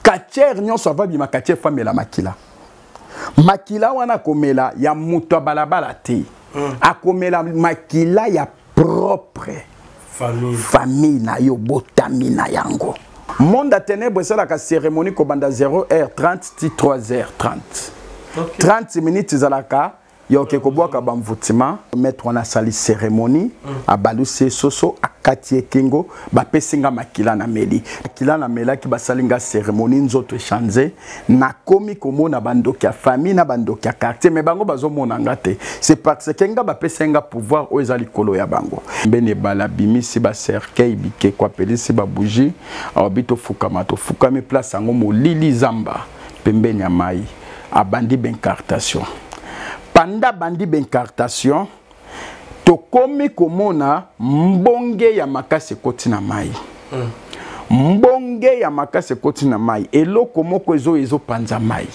Catcheur nyonso ava bima catcheur faut amela makila. Makila wana akomela ya moto ya balabala te. Akomela makila ya propre famille, famille na yo botami na yango. Monde ya ténèbres esalaka cérémonie kobanda 0h30 ti 3h30. Okay. 30 minutes ezalaka ya oke kobwaka bamvutima. Maître wana asali cérémonie, abalusi ye soso, akati ye kingo, bapesi nga makila na meli. Makila na melaki, basali nga cérémonie, nzoto echange, nakomi komona bandoki ya famille na bandoki ya quartier, mais bango bazomona nga te. C'est parce que nga bapesi nga pouvoir oyo eza likolo ya bango. Mbene ebala abimisi bacercueil, bikeko, apelisi babougie, alobi tofukama, tofukami. Place yango molili, zamba pembeni ya mai. Abandi baincantation. Panda bandi baincantation, tokomi komona mbonge ya makasi ekoti na mai. Mbonge ya makasi ekoti na mai, eloko moko ezoya ezopanza mai,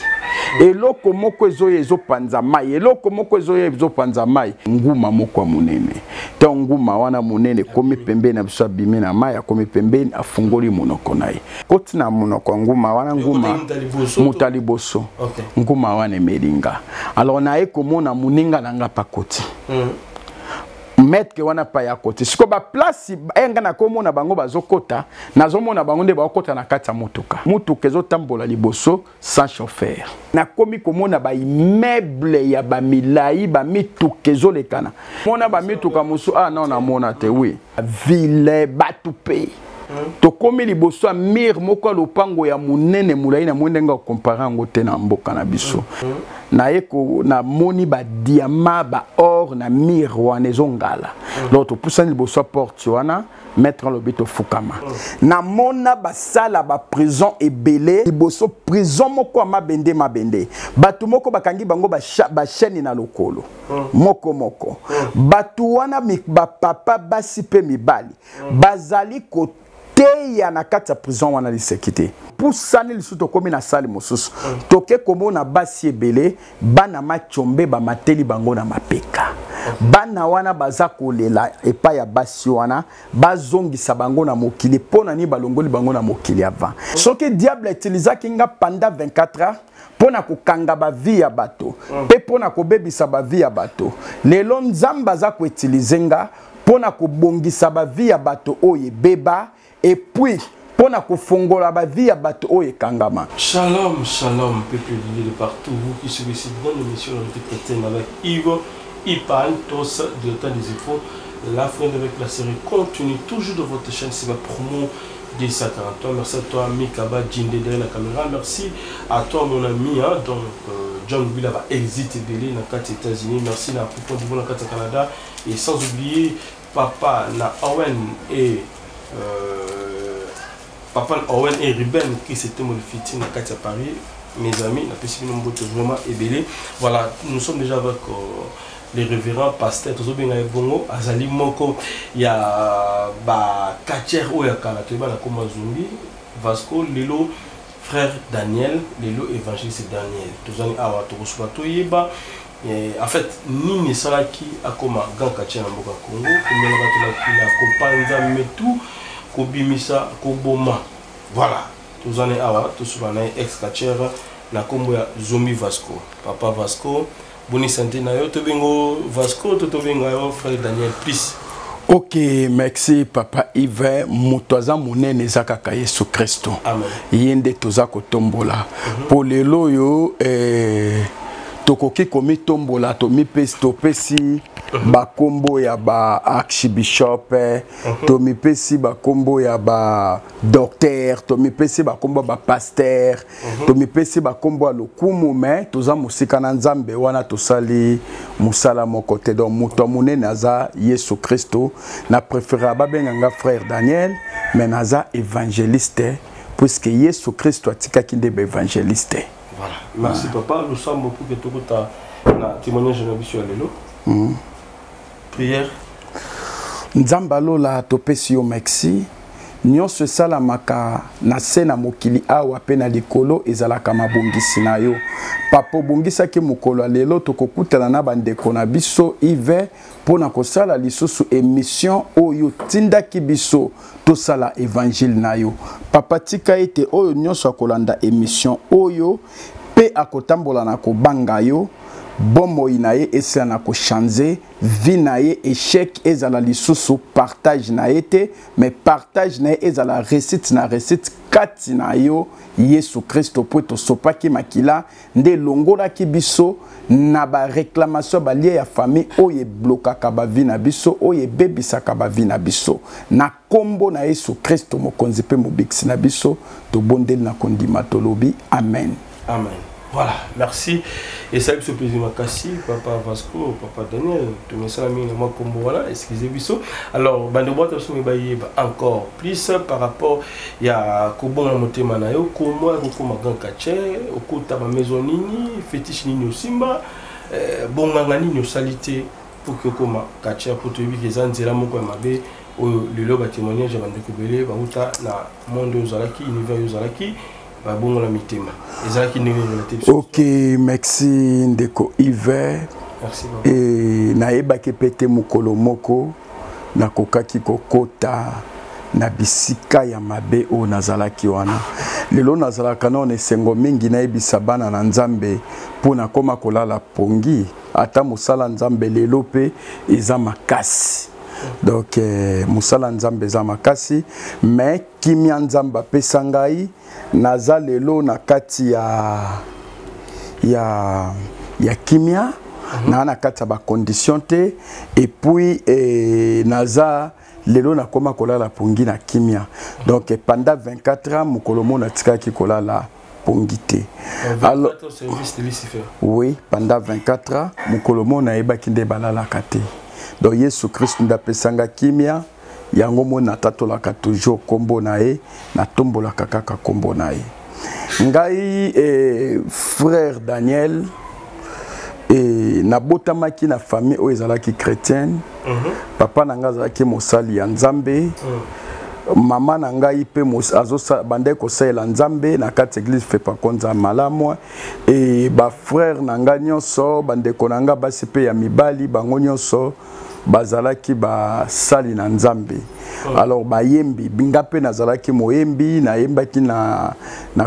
eloko moko ezoya ezopanza mai, eloko moko ezoya ezopanza mai. Nguma moko ya monene. Ntango nguma wana monene ekomi pembeni na biso, abimi na mai, akomi pembeni, afungoli monoko na ye, koti na monoko ya nguma wana. Nguma moto ya liboso, nguma wana emeli nga. Alors naye komona moninga na nga pakoti. Maître wana pa ya koti sikoyo baplace e nga nakomona bango bazokota, nazomona bango nde bakokota na kati ya motuka. Motuka ezotambola liboso sans chauffeur. Nakomi komona baimmeuble ya bamilai, bamituka ezolekana, mona bamituka mosusu. Ah non, namona te. Oui, ville, bato mpe. Tokomi liboso ya mur moko ya lopango ya monene, molai na moi, ndenge akompare yango te na mboka na biso. Naye namoni badiamant, baor na mur wana ezongala. Donc topusani liboso ya porte wana, maître alobi tofukama. Namona basala baprison ebele liboso, prison moko ya mabende mabende, bato moko bakangi bango bachaîne na lokolo moko moko. Bato wana, bapapa, basi mpe mibali, bazali koteya na kati ya prison wana. Liseki te. Pusani lisusu, tokómi na sale mosusu, toke komona basi ebele, bana machombe bamateli bango na mapeka. Bana wana baza kolela epai ya basi wana bazongisa bango na mokili. Mpo na nini balongoli bango na mokili avant? Soki diable utilisaki nga pendant 24 heures mpo na kokanga bavie ya bato mpe mpo na kobebisa bavie ya bato, lelo Nzambe aza koutiliser nga mpo na kobongisa bavie ya bato oyo ebeba, et puis mpo na kofongola bavie ya bato oyo ekangama. Shalom, shalom, peuple de Dieu de partout, vous qui suivez cette grande émission de chrétienne avec Yves Ipan, tous de temps des infos. La fin avec la série continue toujours de votre chaîne, c'est ma promo 243. Merci à toi, Mikaba Djinde derrière la caméra. Merci à toi, mon ami, hein, donc John Villa Exit Belé dans les États-Unis. Merci à Poupon du dans le Canada. Et sans oublier papa na Owen et papa Owen et Ruben qui s'étaient modifiés dans à Paris. Mes amis, la PCB vraiment ebele. Voilà, nous sommes déjà avec les révérends pasteurs tozobenga ye bongo. Azali moko ya bacatcheur oyo ya kala, toyeba na koma Zombi Vasco, lelo frère Daniel, lelo évangéliste Daniel. Tozali awa, tokosuka toyeba en fait nini esalaki akoma grand catcheur na mboka Congo, komela bato makila, kopanza metu, kobimisa, koboma. Voilà, tozali awa, tosuka na ye, ex catcheur na nkombo ya Zombi Vasco. Papa Vasco, boni santé na yo? Tobengo Vasco to tobenga yo frère Daniel plus? Ok, merci papa Yves. Moto aza monene eza kaka Yesu Kristo. Ye nde toza kotombola mpo lelo oyo tokoki komitombola, tomipesi, topesi bakombo ya ba archbishop, tomipesi bakombo ya ba docteur, tomipesi bakombo ya bapasteur, tomipesi bakombo ya lokumu, mais toza mosika na Nzambe wana, tosali mosala moko te. Donc moto ya monene aza Yesu Kristo. Na préférera babenga nga frère Daniel, mais naza évangéliste, puisque Yesu Kristo atikaki nde baévangéliste. Voilà, merci papa. Losambo pour que tokota na témoignage na biso ya lelo. Prière. Nzambe alola, topesi yo merci. Nyonso esalamaka na se na mokili awa pe na likolo ezalaka mabongisi na yo. Papa obongisaki mokolo ya lelo tokokutana na bandeko na biso Yves mpo na kosala lisusu emission oyo otindaki biso tosala evangile na yo. Papa tika ete oyo nyonso akolanda emission oyo pe akotambola na kobanga yo, bomoi na ye esila na kochanze vie na ye, echec ezala lisusu partage na ye te, mais partage na ye ezala réussite na réussite kati na yo Yesu Kristo, po tosopaki makila nde elongolaki biso na ba réclamation ba liens ya famille oyo eblokaka ba vie na biso, oyo ebebisaka ba vie na biso. Na kombo na Yesu Kristo mokonzi pe mobikisi na biso, tobondeli na kondima, tolobi amen. Amen. Voilà, merci. Et ça, biso plaisir makasi, papa Vasco, papa Daniel, tout le monde na moi kombo voilà, excusez biso. Alors, bande boîte biso mibaye encore plus par rapport ya kobonga motema na yo, comment kokoma grand catcher, okota ba maison nini, fétiche nini osimba, euh, bonganga nini osali te pour que okoma catcher, pour toyebi ke eza nzela moko ya mabe oyo lelo ba témoignage ya bandeko ebele bauta na monde oyo ozalaki, univers oyo ozalaki, babongola mitema ezalaki ndenge nini te biso. Ok, merci ndeko Yves. Merci papa. Et nayebaki mpe te mokolo moko nakokaki kokota na bisika ya mabe oyo nazalaki wana. Lelo nazalaka nao na esengo mingi nayebisa bana na Nzambe mpo nakoma kolala pongi, ata mosala Nzambe lelo mpe eza makasi. Donc mosala Nzambe eza makasi, mais kimia Nzambe apesa ngai, naza lelo na kati ya kimia, na na kati ya ba condition te, et puis naza lelo nakoma kolala pongi na kimia. Donc pendant 24 ans mokolo moko natikaki kolala pongi te. Donc, Alors, 24 ans au service de Lucifer. Oui, pendant 24 ans mokolo moko nayebaki nde balalaka te. Donc Yesu Christ nde apesanga kimia, yango mo natatolaka toujours kombo na ye, natombolaka kaka kombo na ye. Ngai frère Daniel, nabotamaki na famille oyo ezalaki chrétienne. Papa na ngai azalaki mosali ya Nzambe. Mama na ngai pe bandaki kosalela Nzambe na kati ya église Fepakonza Malamu. Et ba frère na ngai nyonso, bandeko na ngai basi pe ya mibali, bango nyonso bazalaki basali na Nzambe. Alors bayembi, nga pe nazalaki moyembi, nayembaki na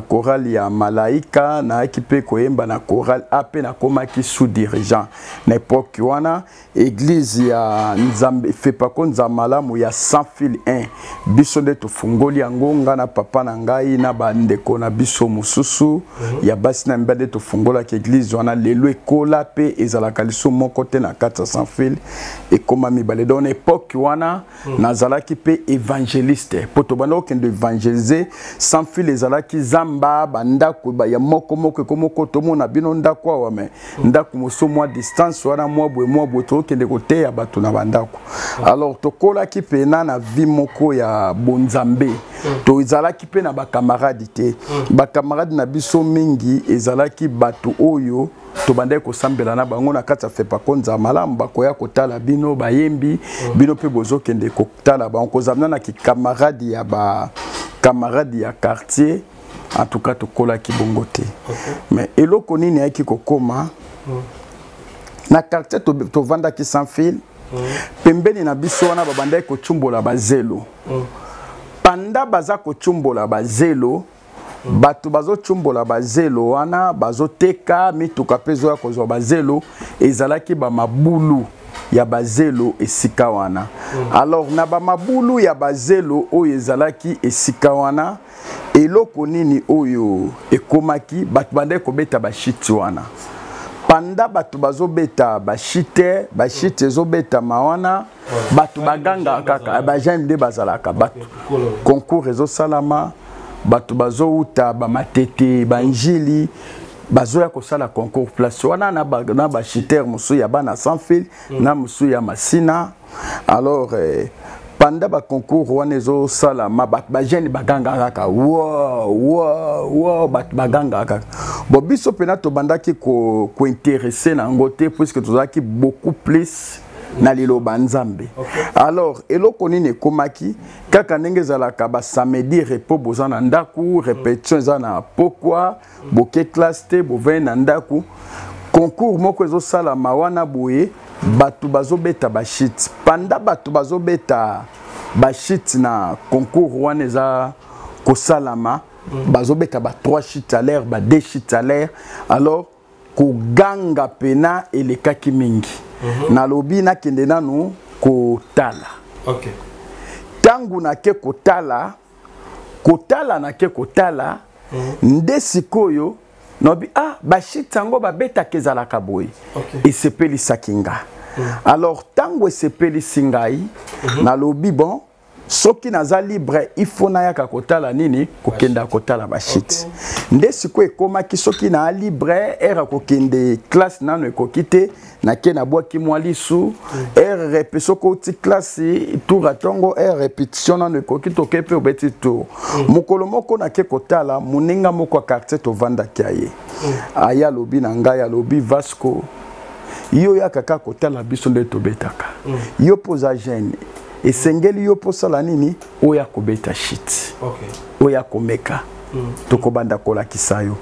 chorale ya Malaika, nayaki pe koyemba na chorale A pe nakomaki sous-dirigeant. Na époque wana, église ya Nzambe Fepakonza Malamu ya Sans Fil 1, biso nde tofungoli yango, nga na papa na ngai na bandeko na biso mosusu ya basi na mibali nde tofungolaki église wana. Lelo ekola pe ezalaka lisusu moko te na kati ya Sans Fil, ekoma mibale. Donc na époque wana, nazalaki pe évangéliste, po tobanda kokende évangéliser. Sans Fil ezalaki zamba, bandako ya moko moko ekoma moko, tomona bino ndako awa, mais ndako mosusu mwa distance wana, mwa boye, mwa boye, tokende koteya bato na bandako. Alors tokolaki pena na vie moko ya bonzambe. Tozalaki pe na bakamarade te. Bakamarade na biso mingi ezalaki bato oyo tobandaki kosambela na bango na kati ya Fepakonza Malamu, bakoya kotala bino bayembi, bino mpe bozokende kotala bango, kozala na kikamarade ya ba camarade ya quartier. En tout cas tokolaki bongo te. Mais eloko nini ayaki kokoma na quartier, tovandaki Sans Fil, pembeni na biso wana babandaki kotsumbola bazelo. Panda baza kotsumbola bazelo, bato bazotsumbola bazelo wana, bazoteka mituka mpe ezoya kozwa bazelo, ezalaki bamabulu ya bazelo esika wana. Alors na bamabulu ya bazelo oyo ezalaki esika wana, eloko nini oyo ekomaki, bato bandaki kobeta bashiti wana. Panda bato bazobeta bashite, bashite ezobetama wana, bato bagangaka kaka, ba jeune nde bazalaka bato. Concours ezosalama, bato bazouta bamatete, banjili, bazoya kosala concours place wana na bachitere mosusu ya bana Sans Fil, na mosusu ya Masina. Alors panda ba concours wana ezosalama, bato ba jeune bagangaka kaka wa wa wa, bato bagangaka kaka. Bon, biso mpena tobandaki kointeresse na yango te, puisque tozalaki beaucoup plus Na liloba Nzambe. Alors eloko nini ekomaki? Kaka ndenge ezalaka basamedi, repos, boza na ndako, répétition eza na pokwa, boke classe te, bovandi na ndako, concours moko ezosalama wana boye, bato bazobeta bashit. Panda bato bazobeta bashit na concours wana eza kosalama, bazobeta ba 3 shit à l'air, ba 2 shit à l'air. Alors koganga pena elekaki mingi. Nalobi nakende nanu kotala. Ntango nake kotala, kotala, nake kotala nde sikoyo nabi: ah, bashit yango babetaka ezalaka boye. Esepelisaki nga. Alors ntango esepelisi ngai, nalobi: bon, soki naza libre, il faut nayaka kotala nini, kokenda kotala bashit. Nde sikoyo ekomaki, soki naa libre, heure kokende classe nano ekoki te, nake nabwaki mwa lisu. Heure répé, soki outi classe, tour atongo, heure répétition nano ekoki, toke mpe obeti tour. Mokolo moko nake kotala, moninga moko ya quartier tovandaki aye, aye alobi na ngai, alobi: "Vasco, yo yaka kaka kotala biso nde tobetaka. Yo mpo oza jeune, esengeli yo mpo osala nini, oya kobeta shit, oya komeka, tokobanda kolakisa yo."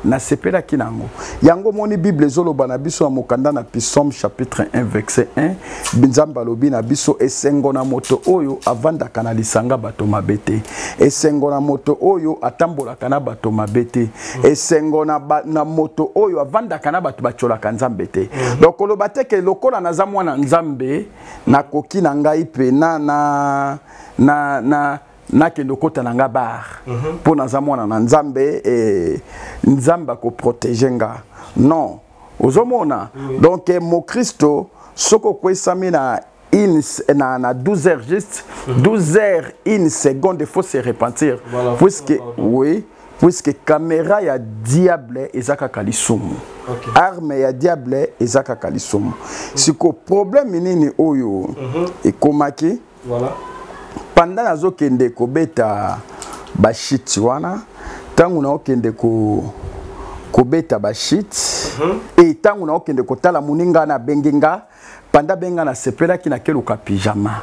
Nasepelaki nango. Yango moni Bible ezoloba na biso na mokanda na Psaume chapitre 1 verset 1, Nzambe alobi na biso: "Esengo na moto oyo avandaka na lisanga bato mabe te, esengo na moto oyo atambolaka na bato mabe te, esengo na moto oyo avandaka na bato batiolaka Nzambe te." Donc koloba te ke lokola naza mwana Nzambe, nakoki na ngai mpe na nakende okota na nga bar mpo naza mwana na Nzambe e, Nzambe akoprotéger nga. Non, ozomona? Donc mokristo, soki okwesami na 12 heures juste, 12 heures une seconde, il faut se repentir. Voilà, puisque pardon. Oui, puisque caméra ya diable eza kaka lisumu. Arme ya diable eza kaka lisumu. Siko problème nini oyo ekomaki? Panda nazokende kobeta bashit wana, ntango naokende kobeta bashit e, ntango naokende kotala, moninga wana abengi nga. Panda abenga, nasepelaki, nakeluka pyjama.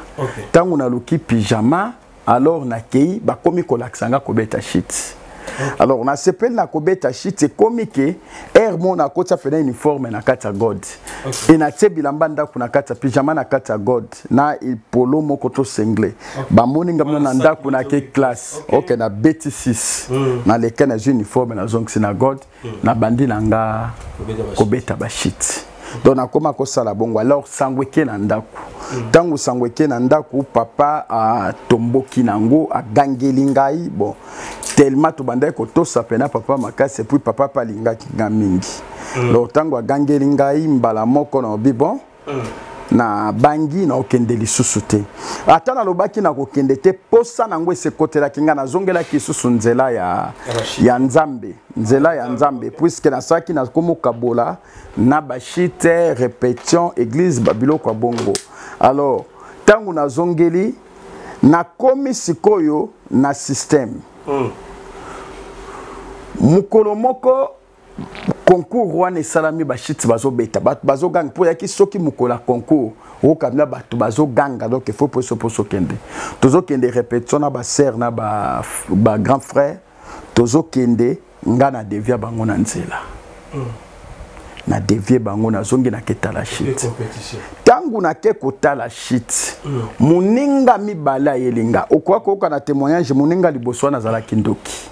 Ntango naluki pyjama, alors nakei, bakomi kolakisa nga kobeta shit. Alors nasepeli na kobeta shit. Ekomi ke heure mo nakotia pena uniforme na kati ya god e, natie bilamba ndako na kati ya pyjama, na kati ya god na polo moko to singlet. Bamoni nga mino na ndako, nake classe. Ok, nabeti 6, naleka, nazwi uniforme, nazongisi na god, nabandi na nga Kobeta bashit. Kobeta bashit. Donc nakoma kosala bongo. Alors sango eke na ndako. Ntango sango eke na ndako, papa atomboki nango, agangeli ngai. Bon, tellement tobandaki kotosa pena papa makasi, et puis papa mpe alingaki nga mingi. Donc ntango agangeli ngai mbala moko, na obi: bon, nabangi, naokende lisusu te. Ata nalobaki nakokende te, posa nango esekotelaki ngai, nazongelaki lisusu nzela Ya bashite. Ya Nzambe, nzela ya Nzambe, puisque nasalaki, nakomokabola na bashite, répétition, église, babiloko ya bongo. Alors ntango nazongeli, nakomi sikoyo na système. Mokolo moko concours wana esalami, bashiti bazobeta, bato bazoganga, mpo oyaki soki mokolo ya concours, okokabila bato bazoganga. Donc il faut poso poso okende, tozokende répétition na basœur na ba grand frère, tozokende, nga na dévier bango na nzela, na dévier bango, nazongi, naketala shit. Compétition. Ntango nake kotala shit, moninga mibale ayeli nga. Okoka koyoka na témoignage, moninga liboso wana azalaki ndoki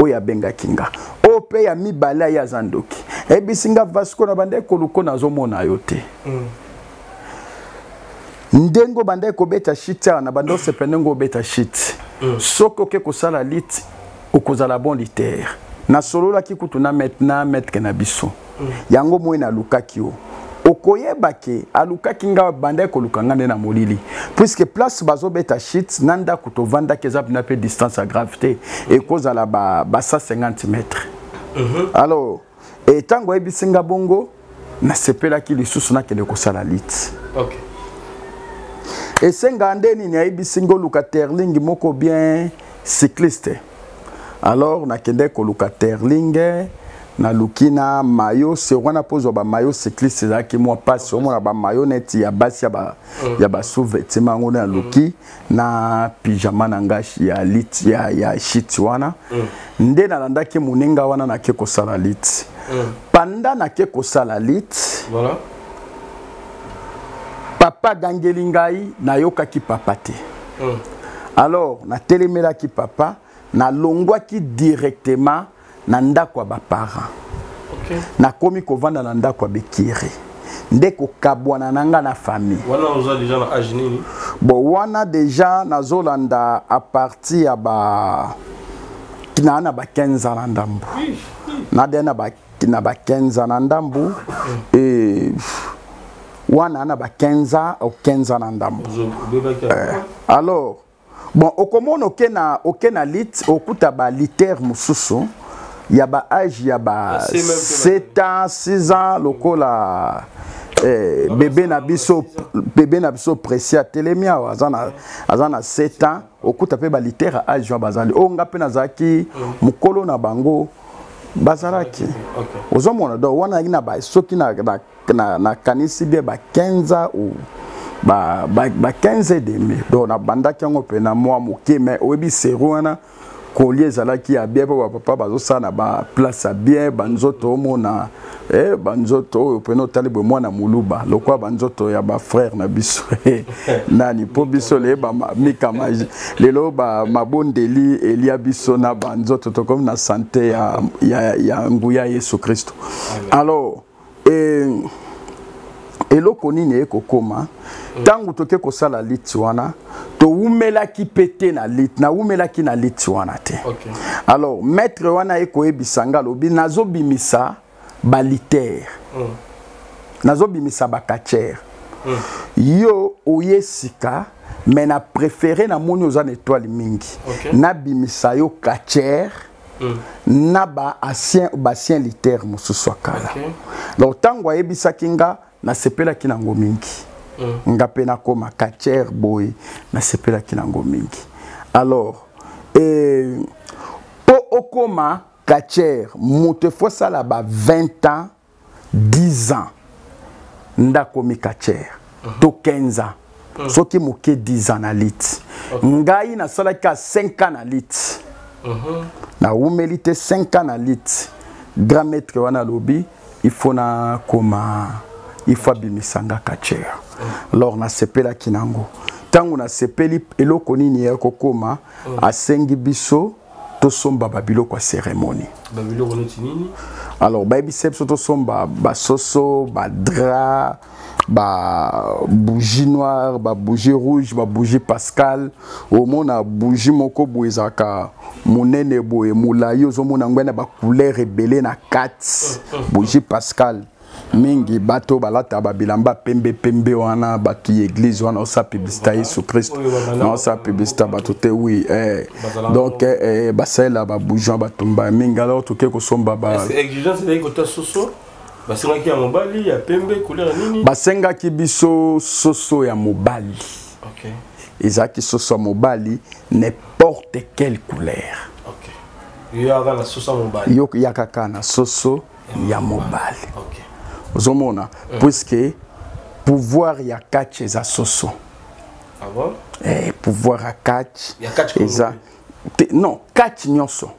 oyo abengaki nga, oyo mpe ya mibale aye aza ndoki. Ayebisi nga: "Vasco, na bandeki koluko, nazomona yo te. Ndenge obandaki kobeta shit awa, na banda osepe ndenge obeta shit. Soki oke kosala lutte, okozala bon lutteur. Nasololaki kutu na maître na biso. Yango moi nalukaki yo." Okoyeba ke alukaki nga, bandaki koluka nga nde na molili, puisque place bazobeta shit na ndako tovandaki eza mpena mpe distance ya grave te, ekozala ba 150 mètres. Alors ntango ayebisi nga bongo, nasepelaki lisusu, nakende kosala lutte. Esengaka nde nini? Ayebisi nga: "Oluka terling moko bien cycliste." Alors nakende koluka terling, Naluki na mayo se wana mpo ozwa bamayo cycliste ezalaki mwa mpasi, omona bamayo neti ya basi ya ba, ya ba sous-vêtement yango nde naluki na pyjama na ngai ya lit ya shit wana. Nde nalandaki moninga wana, nake kosala lit. Panda nake kosala lit, papa agangeli ngai, nayokaki papa te. Alors natelemelaki papa, nalongwaki directement na ndako ya baparent. Nakomi kovanda na ndako ya bekiri, nde kokabwana na nga na famille. Wana oza déjà na âge nini? Bon, wana déjà nazolanda à partir ya ba naa na ba 15 ans na ndambu, nade na ba 15 ans na ndambu. E wana na ba 15 ans o 15 ans na ndambu. Obebaki? Alors bon, okomona oke na lit, okuta balutteurs mosusu ya ba âge ya ba 7 ans, 6 ans, lokola bébé na biso Précis atelemi awa, aza na 7 ans. Okuta mpe balutteurs ya âge wana bazali oyo nga mpe nazalaki mokolo na bango, bazalaki. Ozomona, donc wana azalaki na ba soki nakanisi bien ba 15 ans ou ba 15 et demi. Donc nabandaki yango mpe na mwa moke, mais oyebi sero wana kolia ezalaki ya bien mpo bapapa bazosala na baplace ya bien, banzoto omona banzoto oyo mpena otali boye mwana moluba lokola banzoto ya bafrère na biso nani, mpo biso leyeba mikama lelo mabondeli elia biso na banzoto, tokomi na santé ya nguya Yesu Kristo. Alors eloko nini ekokoma ntango toke kosala lit wana, towumelaki mpe te na lit, nawumelaki na lit wana te. Alors maître wana ekoyebisa nga, alobi nazobimisa balutteurs, nazobimisa bacatcheurs. Yo oye sika, mais na préféré, namoni oza na étoile mingi, nabimisa yo catcheur na baancien lutteur mosusu ya kala. Donc ntango ayebisaki nga, nasepelaki nango mingi. Nga mpe nakóma catcheur boye, nasepelaki nango mingi. Alors mpo okóma catcheur, moto efo osala ba 20 ans, 10 ans nde akomi catcheur, to 15 ans, soki moke 10 ans na lit. Ngai nasalaki ka 5 ans na lit. Nawumeli te, 5 ans na lit. Grand maître wana alobi il faut nakoma, il faut abimisa nga catcheur. Alors nasepelaki nango. Ntango nasepeli, eloko nini ya kokoma, asengi biso tosomba babiloko ya cérémonie. Babiloko neti nini? Alors bayebisi biso tosomba basoso, badrap, babougie noire, babougie rouge, babougie pascal. Omona bougie moko boye ezalaka monene boye, molai, ozomona yango na bacouleur ebele na kati, bougie pascal. Mingi bato balata babilamba pembe pembe wana, bato ya église wana, osala publicité ya Yesu Kristo, naosala publicité ya bato te, oui. Donc basalela babougie wana, batumba mingi. Alors toke kosomba ba Exigence ezalaki kota soso, basengaki ya mobali, ya pembe, couleur nini? Basengaki biso soso ya mobali. Ezalaki soso ya mobali, n'importe quelle couleur. Yo yaka na soso ya mobali. Yo yaka kaka na soso ya mobali. Ozomona, puisque pouvoir ya catch eza soso. Ah bon? Pouvoir ya catch Ya catch? eza te, non, catch nyonso.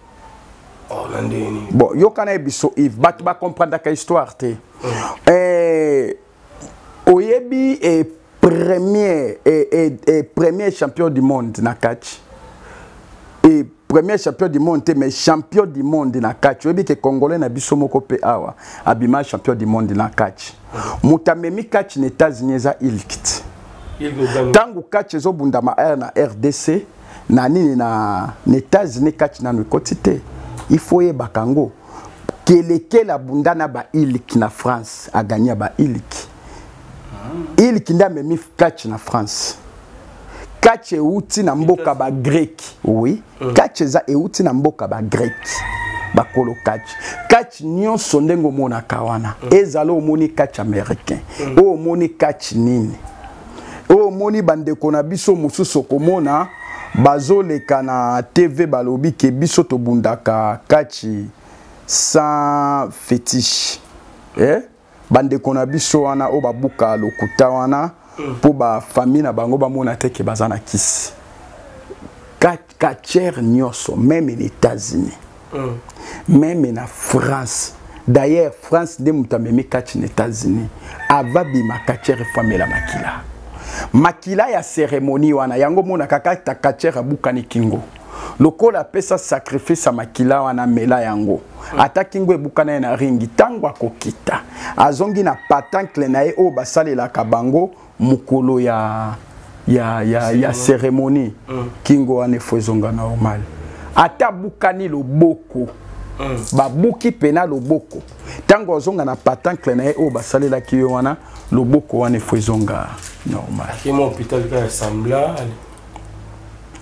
Oh, na ndenge nini? Bon, yokana ye biso Yves, bato bacomprendaka histoire te. Oyebi premier champion du monde na catch, et premier champion du monde te, mais champion du monde na catch, oyebi ke Congolais na biso moko mpe awa abima champion du monde na catch. Moto amemi catch na États-Unis eza Ilkt. Ntango catch ezobundama r na RDC na nini na États-Unis, catch nano ekoti te. Il faut oyebaka yango, kelekele abunda na bailk na France, aganya bailk. Ilk nde amemi catch na France. Catch euti na mboka bagreki, oui. Catch eza euti na mboka bagreki, bakolo catch. Catch nyonso ndenge omonaka wana, ezala omoni catch américain, oyo omoni catch nini, oyo omoni bandeko na biso mosusu okomona bazoleka na TV, balobi ke biso tobundaka catch. Sans fétiche, eh? Bandeko na biso wana oyo babuka lokuta wana mpo bafamille na bango bamona te ke baza na kisi. Catcheur nyonso, même na États-Unis, même na France, d'ailleurs France nde moto amemi catch na États-Unis, ava bima catcheur efo amela makila, makila ya cérémonie wana. Yango omonaka kaka catcheur abukani kingo, lokola apesa sacrifice ya makila wana, amela yango. Ata kingo ebukana ye na ringi, ntango akokita, azongi na patancle na ye oyo basalelaka bango mokolo ya cérémonie, kingo wana efo ezonga normal. Ata abukani loboko, babuki pena loboko, ntango azonga na patancle na ye oyo basalelaki ye wana, loboko wana efo ezonga normal. Akemi hôpital kaka ya semblant.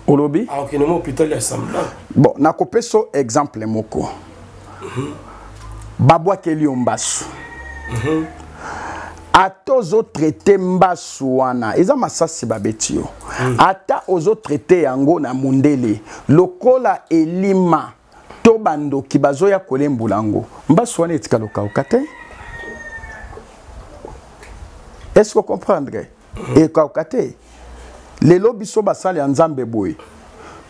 Olobi? Akokende mo hôpital ya semblant. Bon, nakopesa exemple moko. Babwakeli yo mbasu, ata ozotraite mbasu wana, eza masasi babeti yo, ata ozotraite yango na mondele, lokola elima to bandoki bazoya kolembula yango, mbasu wana etika lokauka te. Est-ce que comprendre? Ekauka te. Lelo biso basali ya Nzambe boye,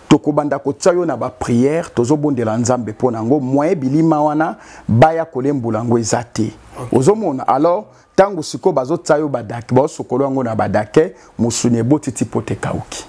tokobanda kotia yo na baprière, tozobondela Nzambe mpo na yango. Moyen bilima wana baya kolembula yango eza te. Ozomona? Alors ntango sikoyo bazotia yo badake, baosokolo yango na badake, mosuni ebotiti mpo te ekauki.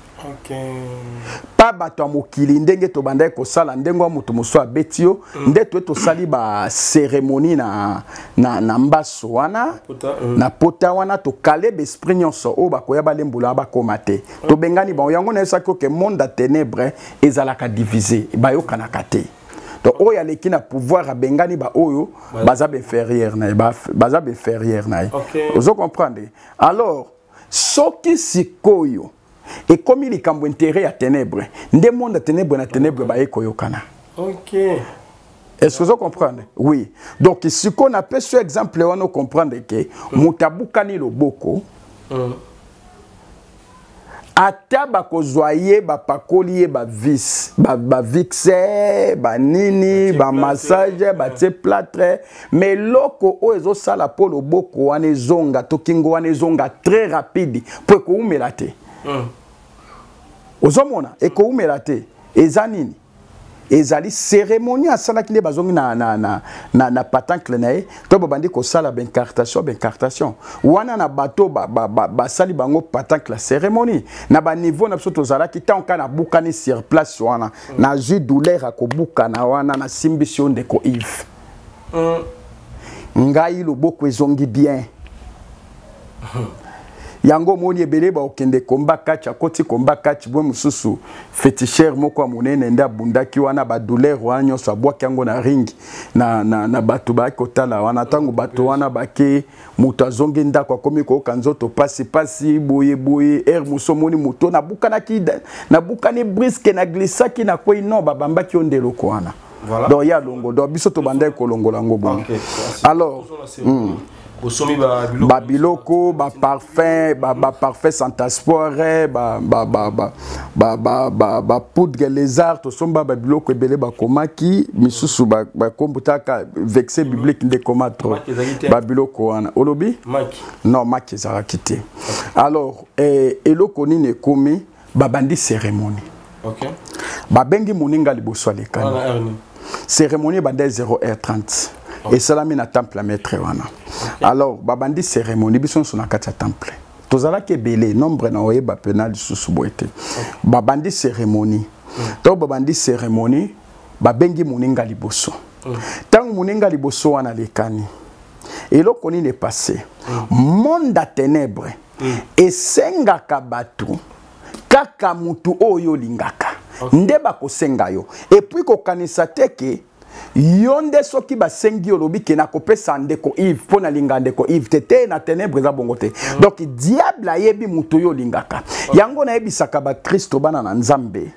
Pa bato ya mokili, ndenge tobandaki kosala, ndenge wa moto mosusu abeti yo, nde toye tosali bacérémonie na mbaso wana. Pota, Na pota wana, tokale baesprit nyonso oyo bakoya balembola, bakóma te. Tobengani bango. Yango nayebisaki oke monde ya ténèbre ezalaka divisé, bayokanaka te. Donc oyo aleki na pouvoir abengani baoyo baza bainférieur na ye, baza bainférieur na ye. Ozo comprendre? Alors soki sikoyo ekomi likambo intérêt ya ténèbre, nde monde ya ténèbre na ténèbre baye koyokana. Est-ce que vous comprendre? Oui. Donc sikoyo napesi yo exemple wana, ocomprendre ke moto abukani loboko, ata bakozwa ye, bapakoli ye bavis, bavixe, banini, bamassage, batie plâtre, mais eloko oyo ezosala mpo loboko wana ezonga to kingo wana ezonga très rapide, mpo ekoumela te. Ozomona, ekoumela te, eza nini? Ezali cérémonie asalaki nde bazongi na patancle na ye to babandi kosala baincartation. Baincartation wana na bato basali bango patancle ya cérémonie na baniveau na biso tozalaki. Ntango kaka nabukani sur place wana, nazwi douleur ya kobukana wana, nasimbisi yo, ndeko Yves, ngai loboko ezongi bien. Yango omoni ebele baokende komba kati, akoti komba kati bwe mosusu, féticheur moko ya monene nde abundaki wana, badouleur wana nyonso abwaki yango na ring na bato bayaki kotala wana. Ntango bato wana bake, moto azongi ndako, akomi koyoka nzoto pasi pasi boye boye. Ere mosu omoni moto nabukanaki, nabukani brusque, naglisaki, nakwei, non, babambaki yo nde eloko wana. Donc ya longo, donc biso tobandaki kolongola yango bongo. Alors Bosomi babiloko, baparfum, baparfum Santasport, bapoudre lézard, tosomba babiloko ebele. Bakomaki misusu bakombo taka verset biblique nde koma trop babiloko wana. Olobi? Non, maki ezalaki te. Alors eloko nini ekomi? Babandi cérémonie, babengi moninga liboso alekani. Cérémonie ebanda 0h30, esalami na temple ya maître wana. Alors babandi cérémonie, biso nyonso na kati ya temple tozalaki ebele, nombre na oyeba mpena lisusu boye te. Babandi cérémonie. Ntango babandi cérémonie, babengi moninga liboso. Ntango moninga liboso wana alekani, eloko nini epasse? Monde ya ténèbre esengaka bato kaka mutu oyo olingaka nde bakosenga yo. Et puis kokanisa te ke yo nde soki basengi yo, olobi ke nakopesa ndeko Yves mpo nalinga ndeko Yves te. Te, na ténèbre eza bongo te. Donc diable ayebi moto oyo olingaka. Yango nayebisaka bakristo, bana na Nzambe,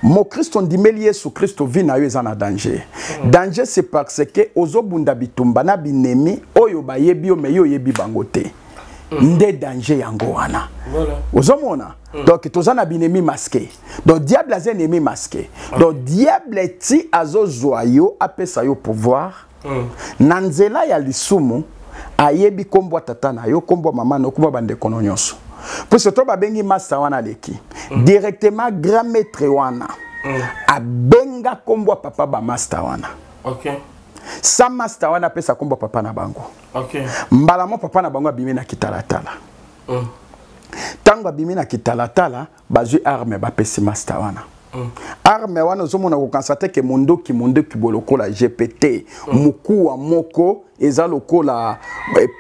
mokristo ndimeli Yesu Kristo, vie na yo eza na danger. Danger, c'est parce que ozobunda bitumba na binemi oyo bayebi yo, mais yo oyebi bango te. Nde danger yango wana. Ozomona? Donc toza na binemi masqué. Donc diable aza ennemi masqué. Donc diable ti azozwa yo, apesa yo pouvoir na nzela ya lisumu. Ayebi nkombo ya tata na yo, nkombo ya mama na yo, nkombo ya bandeko no nyonso, puisque to babengi master wana aleki directement grand maître wana abenga nkombo ya papa bamaster wana. Sa master wana apesa nkombo ya papa na bango. Mbala mo papa na bango abimi na kitalatala. Ntango abimi na kitalatala, bazwi arme, bapesi master wana arme wana. Ozomona, kokanisa te ke mondoki, mondoki boye lokola GPT, mokuwa moko eza lokola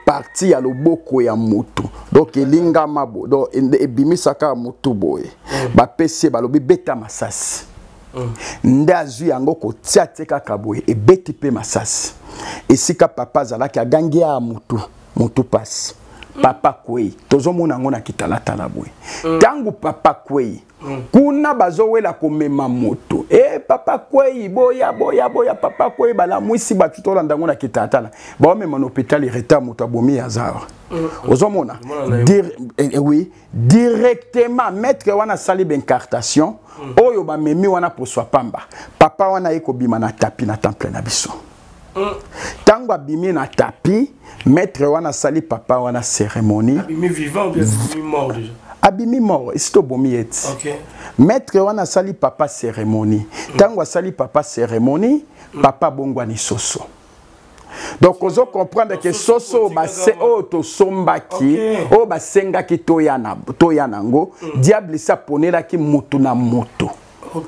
partie ya loboko ya motu, donc elingama bo, donc ebimisaka motu boye. Bapesi ye, balobi beta masasi. Nde azwi yango kotia te kaka boye, ebeti mpe masasi esika papa azalaki. Agangi ya motu, motu pasi, papa kwei. Tozomona yango na kitalatala boye. Ntango papa kwei, kuna bazowela komema moto e papa kwei, boya, boya, boya, papa kwei. Balamwisi bato, tolanda yango na kitalatala, baomema na hôpital retard, moto abomi aza. Ozomona? Oui, directement maître wana asali baincantation oyo bamemi wana poswa pamba. Papa wana ye kobima na tapis na temple na biso. Ntango abimi na tapis, maître wana asali papa wana cérémonie. Abimi vivant ou bien abimi mort déjà? Abimi mort, esi tobomi ye ti. Maître wana asali papa cérémonie. Ntango asali papa cérémonie, papa abongwani soso. Donc ozo comprendre que soso base oyo tosombaki, oyo basengaki toya nango, diable esi aponelaki motu na moto.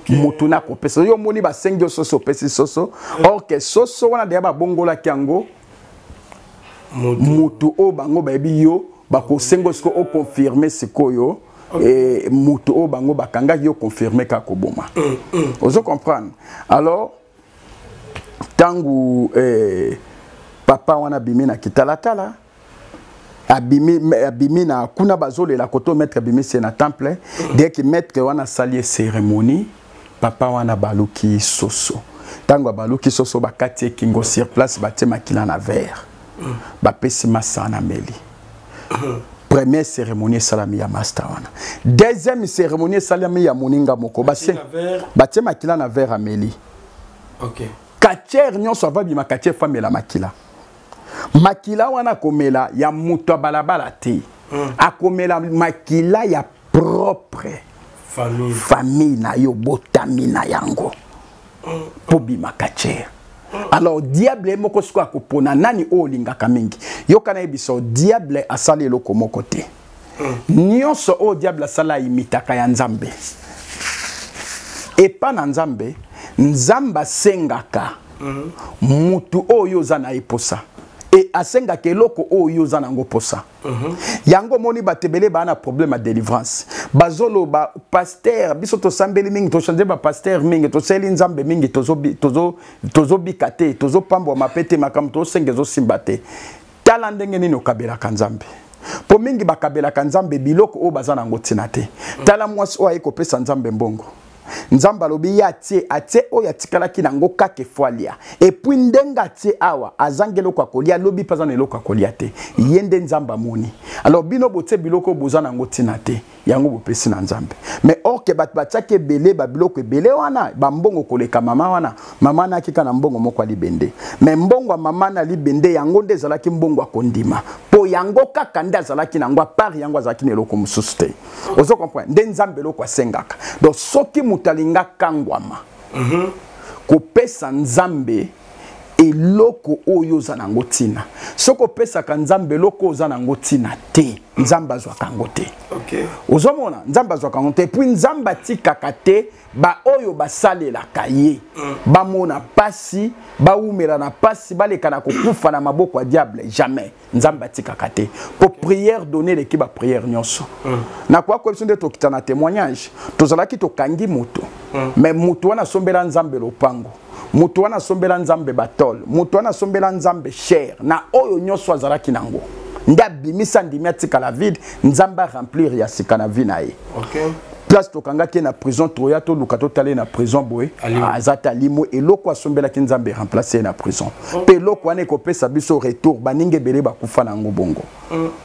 Motu na kopesa yo. Omoni, basengi yo soso, opesi soso, or que soso wana deya babongolaki yango motu oyo bango bayebi. Yo bakosenga sikoyo oconfirme sikoyo motu oyo bango bakangaki yo, confirme kaka koboma. Ozo comprendre? Alors ntango papa wana abimi na kitalatala, abimi na kuna, bazolela koto maître abimisi ye na temple. Dès que maître wana asali ye cérémonie, papa wana baluki soso. Ntango baluki soso, bakati ye kingo sur place, batie makila na verre, bapesi masa na meli. Première cérémonie esalami ya master wana. Deuxième cérémonie esalami ya moninga moko, batie makila na verre, ameli. Catcheur nyonso ava bima catcheur, faut amela makila. Makila wana akomela ya moto ya balabala te, akomela makila ya propre famille, famille na yo botami na yango mpo bima catcheur. Alors diable ye moko sikoyo akopona nani oyo olingaka mingi. Yoka, nayebisa, diable asali eloko moko te. Nyonso oyo diable asala, ayimitaka ya Nzambe. Epa na Nzambe, Nzambe asengaka mutu oyo oza na ye posa e asengaka eloko oyo oza nango posa. Yango omoni bato ebele baa na problème ya délivrance, bazoloba: "Pasteur, biso tosambeli mingi, tochange bapasteur mingi, tosali Nzambe mingi, tozobika te, tozopambwama mpe te, makambo tozosenga ezosimba te." Tala ndenge nini okabelaka Nzambe, mpo mingi bakabelaka Nzambe biloko oyo baza nango ntina te. Tala mwasi oyo aye kopesa Nzambe mbongo. Nzambe alobi ye atie oyo atikalaki nango kaka, il faut alia. Et puis ndenge atie awa, azangi eloko ya kolia, alobi mpe aza na eloko ya kolia te. Ye nde Nzambe amoni. Alors bino botie biloko oyo boza nango ntina te, yango bopesi na Nzambe. Mais or que bato batiaki ebele, babiloko ebele wana, bambongo koleka mama wana. Mama wana akika na mbongo moko ya libende, mais mbongo ya mama na libende yango nde ezalaki mbongo ya kondima, mpo yango kaka nde azalaki nango. À part yango, azalaki na eloko mosusu te. Ozo comprendre nde Nzambe eloko asengaka? Donc soki moto alinga kangwama, kopesa Nzambe eloko oyo oza nango ntina. Soki opesaka Nzambe eloko oyo oza nango ntina te, Nzambe azwaka yango te. Ozomona, Nzambe azwaka yango te. Et puis Nzambe atikaka te baoyo basalelaka ye bamona pasi, bawumela na pasi, baleka na kokufa na maboko ya diable. Jamais Nzambe atikaka te, po prière donné eleki baprière nyonso. Nakoya koyebisa nde tokita na témoignage. Tozalaki tokangi moto, mais moto wana asombela Nzambe lopango, moto wana asombela Nzambe batole, moto wana asombela Nzambe cher na oyo nyonso azalaki nango. Nde abimisa, ndimi atikala vide, Nzambe aremplir ya sika na vie na ye. Place tokangaki ye na prison, toya toluka totala ye na prison boye, aza te, alimo. Eloko asombelaki Nzambe remplace ye na prison, mpe eloko wana ekopesa biso retour. Baninga ebele bakufa na yango bongo.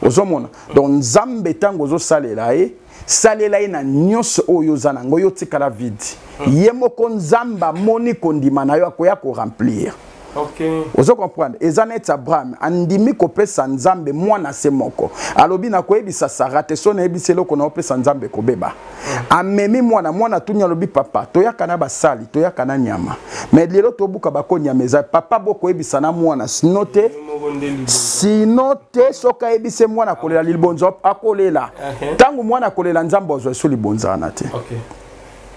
Ozomona? Donc Nzambe, ntango ozosalela ye Salela ye na nyonso oyo oza nango, yo tikala vide. Ye moko Nzambe amoni kondima na yo, akoya koremplir. Ozo comprendre? Eza neti Abraham andimi kopesa Nzambe mwana se moko. Alobi nakoyebisa Sara te, so nayebisi eloko na opesa Nzambe kobeba. Amemi mwana, mwana atuni, alobi papa, toyaka na basali, toyaka na nyama, mais lelo tobuka bako nyama eza papa, bokoyebisa na mwana sino te, sino te soki ayebisi mwana akolela libonza, akolela. Ntango mwana akolela, Nzambe azwa eso libonza wana te.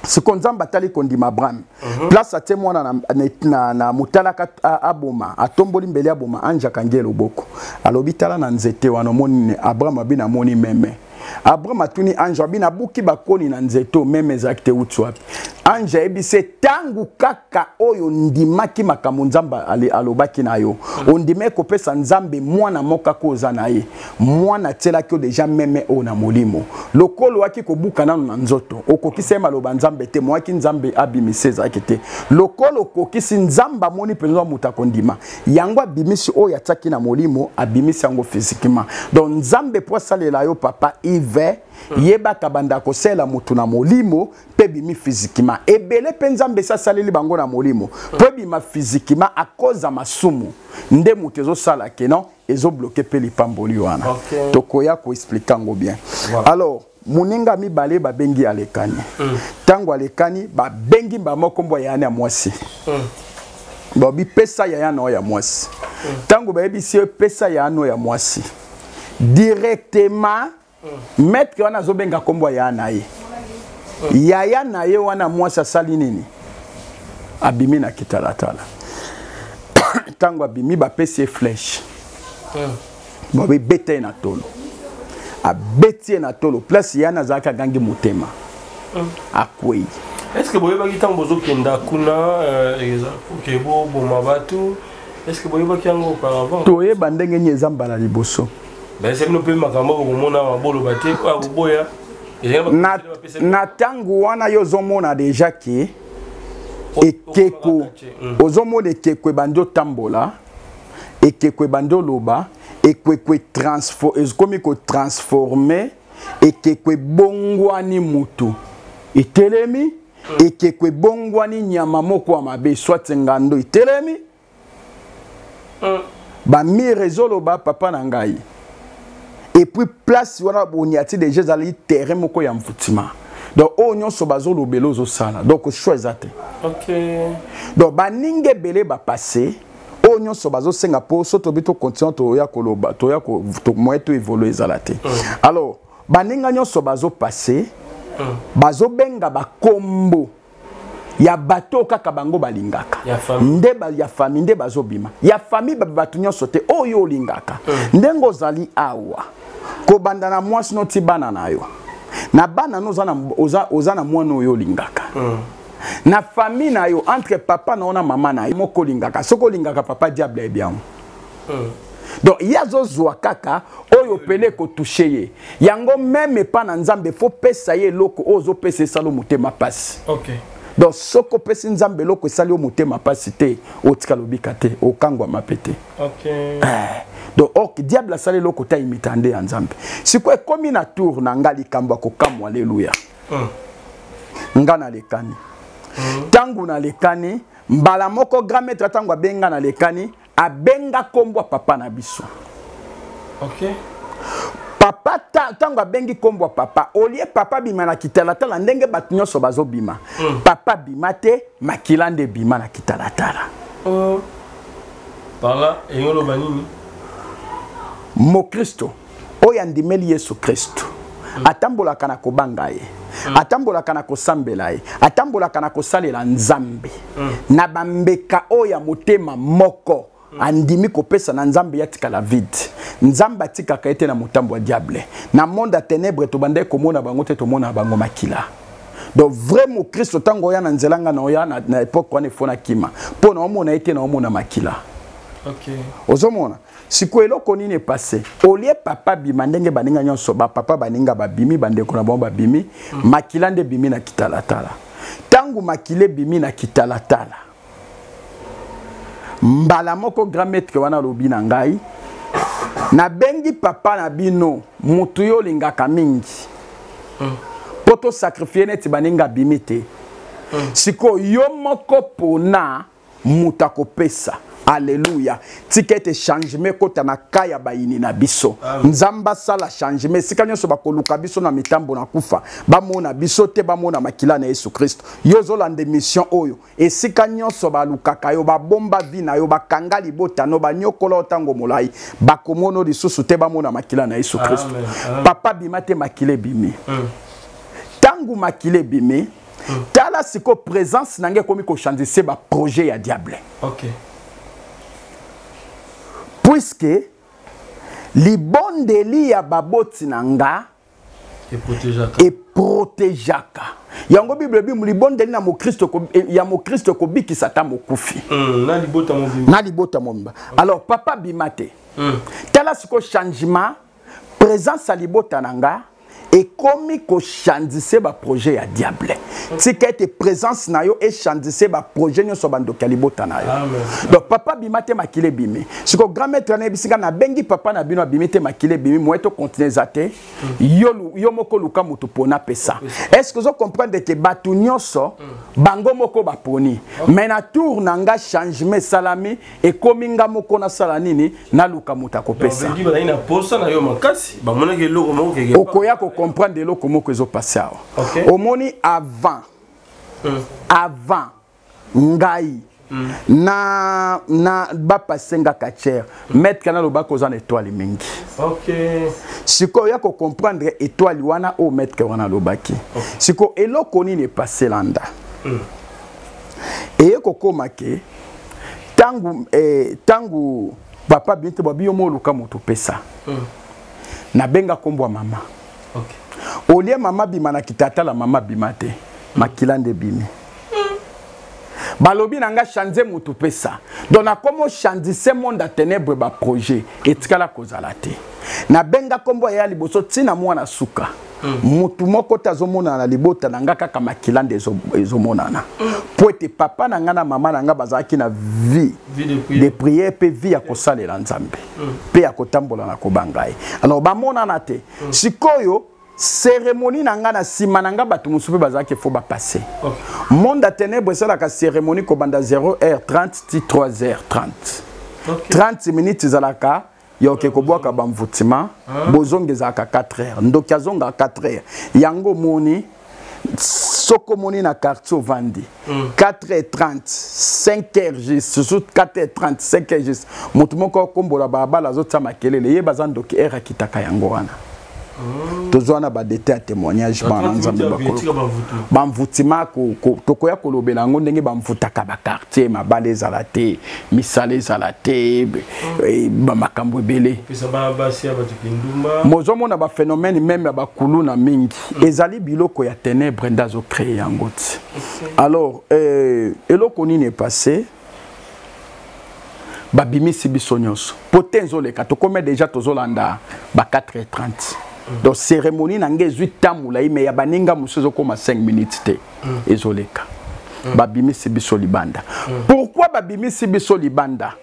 Siko Nzambe atali kondima Abraham. Place atie mwana na motalaka aboma, atomboli mbeli aboma, ange akangi ye loboko, alobi tala na nzete wana, omoni nini? Abraham abi namoni meme. Abraham atuni ange, abi nabuki bakoni na nzete oyo, meme ezalaki te, uti wapi? Ange ayebisi ye ntango kaka oyo ondimaki makambo Nzambe alobaki na yo, ondimaki kopesa Nzambe mwana moko kaka oza na ye, mwana atielaki yo deja meme oyo na molimo, lokolo waki kobuka nano na nzoto, okokisi ye maloba Nzambe te, moyaki Nzambe abimisi ezalaki te. Lokolo okokisi, Nzambe amoni mpenza moto akondima yango, abimisi oyo atiaki na molimo, abimisi yango physiquement. Donc Nzambe po asalela yo, papa Yves, yebaka banda kosalela moto na molimo mpe ebimi physiquement. Ebele mpe Nzambe esi asaleli bango na molimo mpo ebima physiquement, à cause ya masumu nde moto ezosala ke non, ezobloke mpe lipamboli wana. Tokoya koexplike yango bien. Alors moninga mibale babengi alekani. Ntango alekani, babengi mbamoko mbwa yayani ya mwasi. Babi pesa yaya na oyo ya mwasi. Ntango bayebisi ye pesa yaya na oyo ya mwasi, directement maître wana azobenga nkombo ya yaya na ye. Yaya na ye wana mwasi asali nini? Abimi na kitalatala. Ntango abimi, bapesi ye flèche. Babebeta ye na tolo, abeti ye na tolo place yana azalaki, agangi motema, akwei. Est ce que boyebaki ntango bozokenda kuna eza ke boboma bato? Est ce que boyebaki yango auparavant? Toyeba ndenge nini? Eza mbala liboso. Bayesa bino mpe makambo bokomona awa, boloba te oyo akoboya. Na ntango wana yo ozomona deja ke ekeko, ozomona ekeko ebandi otambola, ekeko ebandi oloba, ekeko ekomi kotransforme, ekeko ebongwani mutu etelemi, ekeko ebongwani nyama moko ya mabe, soit ngando etelemi. Bamire ezoloba papa na ngai. Et puis place wana boniati deja ezali terrain moko ya mvutima, donc oyo nyonso bazolobela ozosala, donc choix eza te. Donc baninga ebele bapasse, oyo nyonso bazosenga mpo so tobi tocontinue, toya koloba, toya moyen to évolue ezala te. Alors baninga nyonso bazopasse, bazobenga bakombo ya bato kaka bango balingaka nde ya famille nde bazobima, ya famille bato nyonso te oyo olingaka. Ndenge ozali awa, kobanda na mwasi noti bana na yo, na bana no oza na, oza na mwana oyo olingaka. Na famille na yo, entre papa na yo na mama na yo moko olingaka, soki olingaka papa, diable ayebi yango. Donc ye azozwa kaka oyo pene ekotouche ye yango. Meme epa na Nzambe, fo pesa ye eloko oyo ozopesa esala motema pasi. Donc soki opesi Nzambe eloko esali yo motema pasi te, otikala obika te, okangwama mpe te. Donc ok, diable asali eloko te, aimita nde ya Nzambe. Sikoyo ekomi na tour na nga, likambo ya kokamwa, aleluya. Nga nalekani. Ntango nalekani, mbala moko grand maître, ntango abenga nalekani, abenga nkombo ya papa na biso. Papa, ntango abengi nkombo ya papa, olie papa bima na kitalatala ndenge bato nyonso bazobima. Papa bima te, makila nde bima na kitalatala. Oh. Par là elingi oloba nini? Mokristo oyo andimeli Yesu Kristo atambolaka na kobanga ye, atambolaka na kosambela ye, atambolaka na kosalela Nzambe na bambeka oyo ya motema moko andimi kopesa na Nzambe, ye atikala vide, Nzambe atikaka ye te na motambo ya diable. Na monde ya ténèbre, tobandaki komona bango te, tomona bango makila. Donc vrai mokristo, ntango oya na nzela, nga na oya na époque wana, efo nakima mpo na omona ye te, na omona makila. Ozomona sikoyo eloko nini epasse? Olie papa bima ndenge baninga nyonso, bapapa baninga babimi, bandeko na bango babimi, makila nde ebimi na kitalatala. Ntango makila ebimi na kitalatala, mbala moko grand maître wana alobi na ngai: nabengi papa na bino, motu yo olingaka mingi. Mpo tosacrifie neti baninga abimi te. Sikoyo yo moko pona moto akopesa. Alleluya. Tika ete changement ekota na ka ya bayini na biso. Nzambe asala changement esika nyonso bakoluka biso na mitambo na kufa, bamona biso te, bamona makila na Yesu Kristo. Yo ozolanda émission oyo, esika nyonso balukaka yo, babomba vi na yo, bakanga libota no, banyokola yo ntango molai, bakomona lisusu te, bamona makila na Yesu Kristo. Papa bima te, makila ebimi. Ntango makila ebimi, tala sikoyo présence na ngai ekomi kochange baprojet ya diable. Puisque libondeli ya baboti na nga eprotegeaka yango. Bible ebi libondeli na mokristo ya mokristo ekobikisa ata mokufi. Na libota mobimba. Na libota mobimba. Alors papa bima te. Tala sikoyo changement, présence ya libota na nga ekomi kochandise baprojet ya diable. Tika ete présence na yo echandise baprojet nyonso ya bandoki ya libota na yo. Donc papa bima te, makila ebimi. Sikoyo grand maître anayebisi nga, nabengi papa na bino, abimi te, makila ebimi, moye tocontinue eza te. Yo moko luka moto pona pesa. Est ce que ozo comprendre ke bato nyonso bango moko baponi, mais na tour na nga changement esalami, ekomi nga moko nasala nini? Naluka moto akopesa. Donc, bazali na posa na yo makasi, bamonaki eloko moko keke. Okoya kocomprendre eloko moko ezopase awa. Omoni, avant ngai na bapase nga katiere, maître kana alobaki oza na étoile mingi. Sikoyo oya kocomprendre étoile wana oyo maître wana alobaki. Sikoyo eloko nini epase landa? Eye kokóma ke ntango papa bino te, babi yo mo oluka moto opesa. Nabenga nkombo ya mama. Olie mama bima na kitatala, mama bima te, makila nde bimi. Balobi na nga change motu pesa. Donc nakomi ochandise monde ya ténèbre, baprojet etikala kozala te. Nabenga nkombo ya liboso ntina mwana suka. Motu moko te azomonana na libota na nga, kaka makila nde ezomonana, po ete papa na nga na mama na nga bazalaki na vie Vie de prière. De prière mpe vie ya kosalela Nzambe mpe ya kotambola na kobanga ye. Alors bamonana te. Sikoyo cérémonie na nga, na nsima na nga bato mosusu mpe bazalaki, fo bapasse. Monde ya ténèbre esalaka cérémonie kobanda 0h30 ti 3h30. 30 minutes ezalaka ya oke kobwaka bamvutima, bozonga ezalaka 4 heures. Ndoki azonga 4 heures. Yango omoni, soki omoni na quartier ovandi, 4h30, 5 heures juste, surtout 4h30, 5 heures juste, moto moko akombola balabala, azotia makelele, ye baza ndoki, heure akitaka yango wana. Tozwa na badete ya témoignage, bana Nzambe, bakolo bamvutima. Tokoya kolobela yango ndenge bamvutaka baquartier, mabala ezala te, misala ezala te, bamakambo ebele. Pesa basi ya bato kindumba. Mozomona baphénomène même ya bakuluna mingi, ezali biloko ya ténèbre nde azocrée yango ti. Alors eloko nini epasse? Babimisi biso nyonso po te ezoleka, tokomi déjà, tozolanda ba 4h30. Donc cérémonie na ngai ezwi temps molai, mais ya baninga mosusu ezokóma 5 minutes te, ezoleka. Babimisi biso libanda. Pourquoi babimisi biso libanda?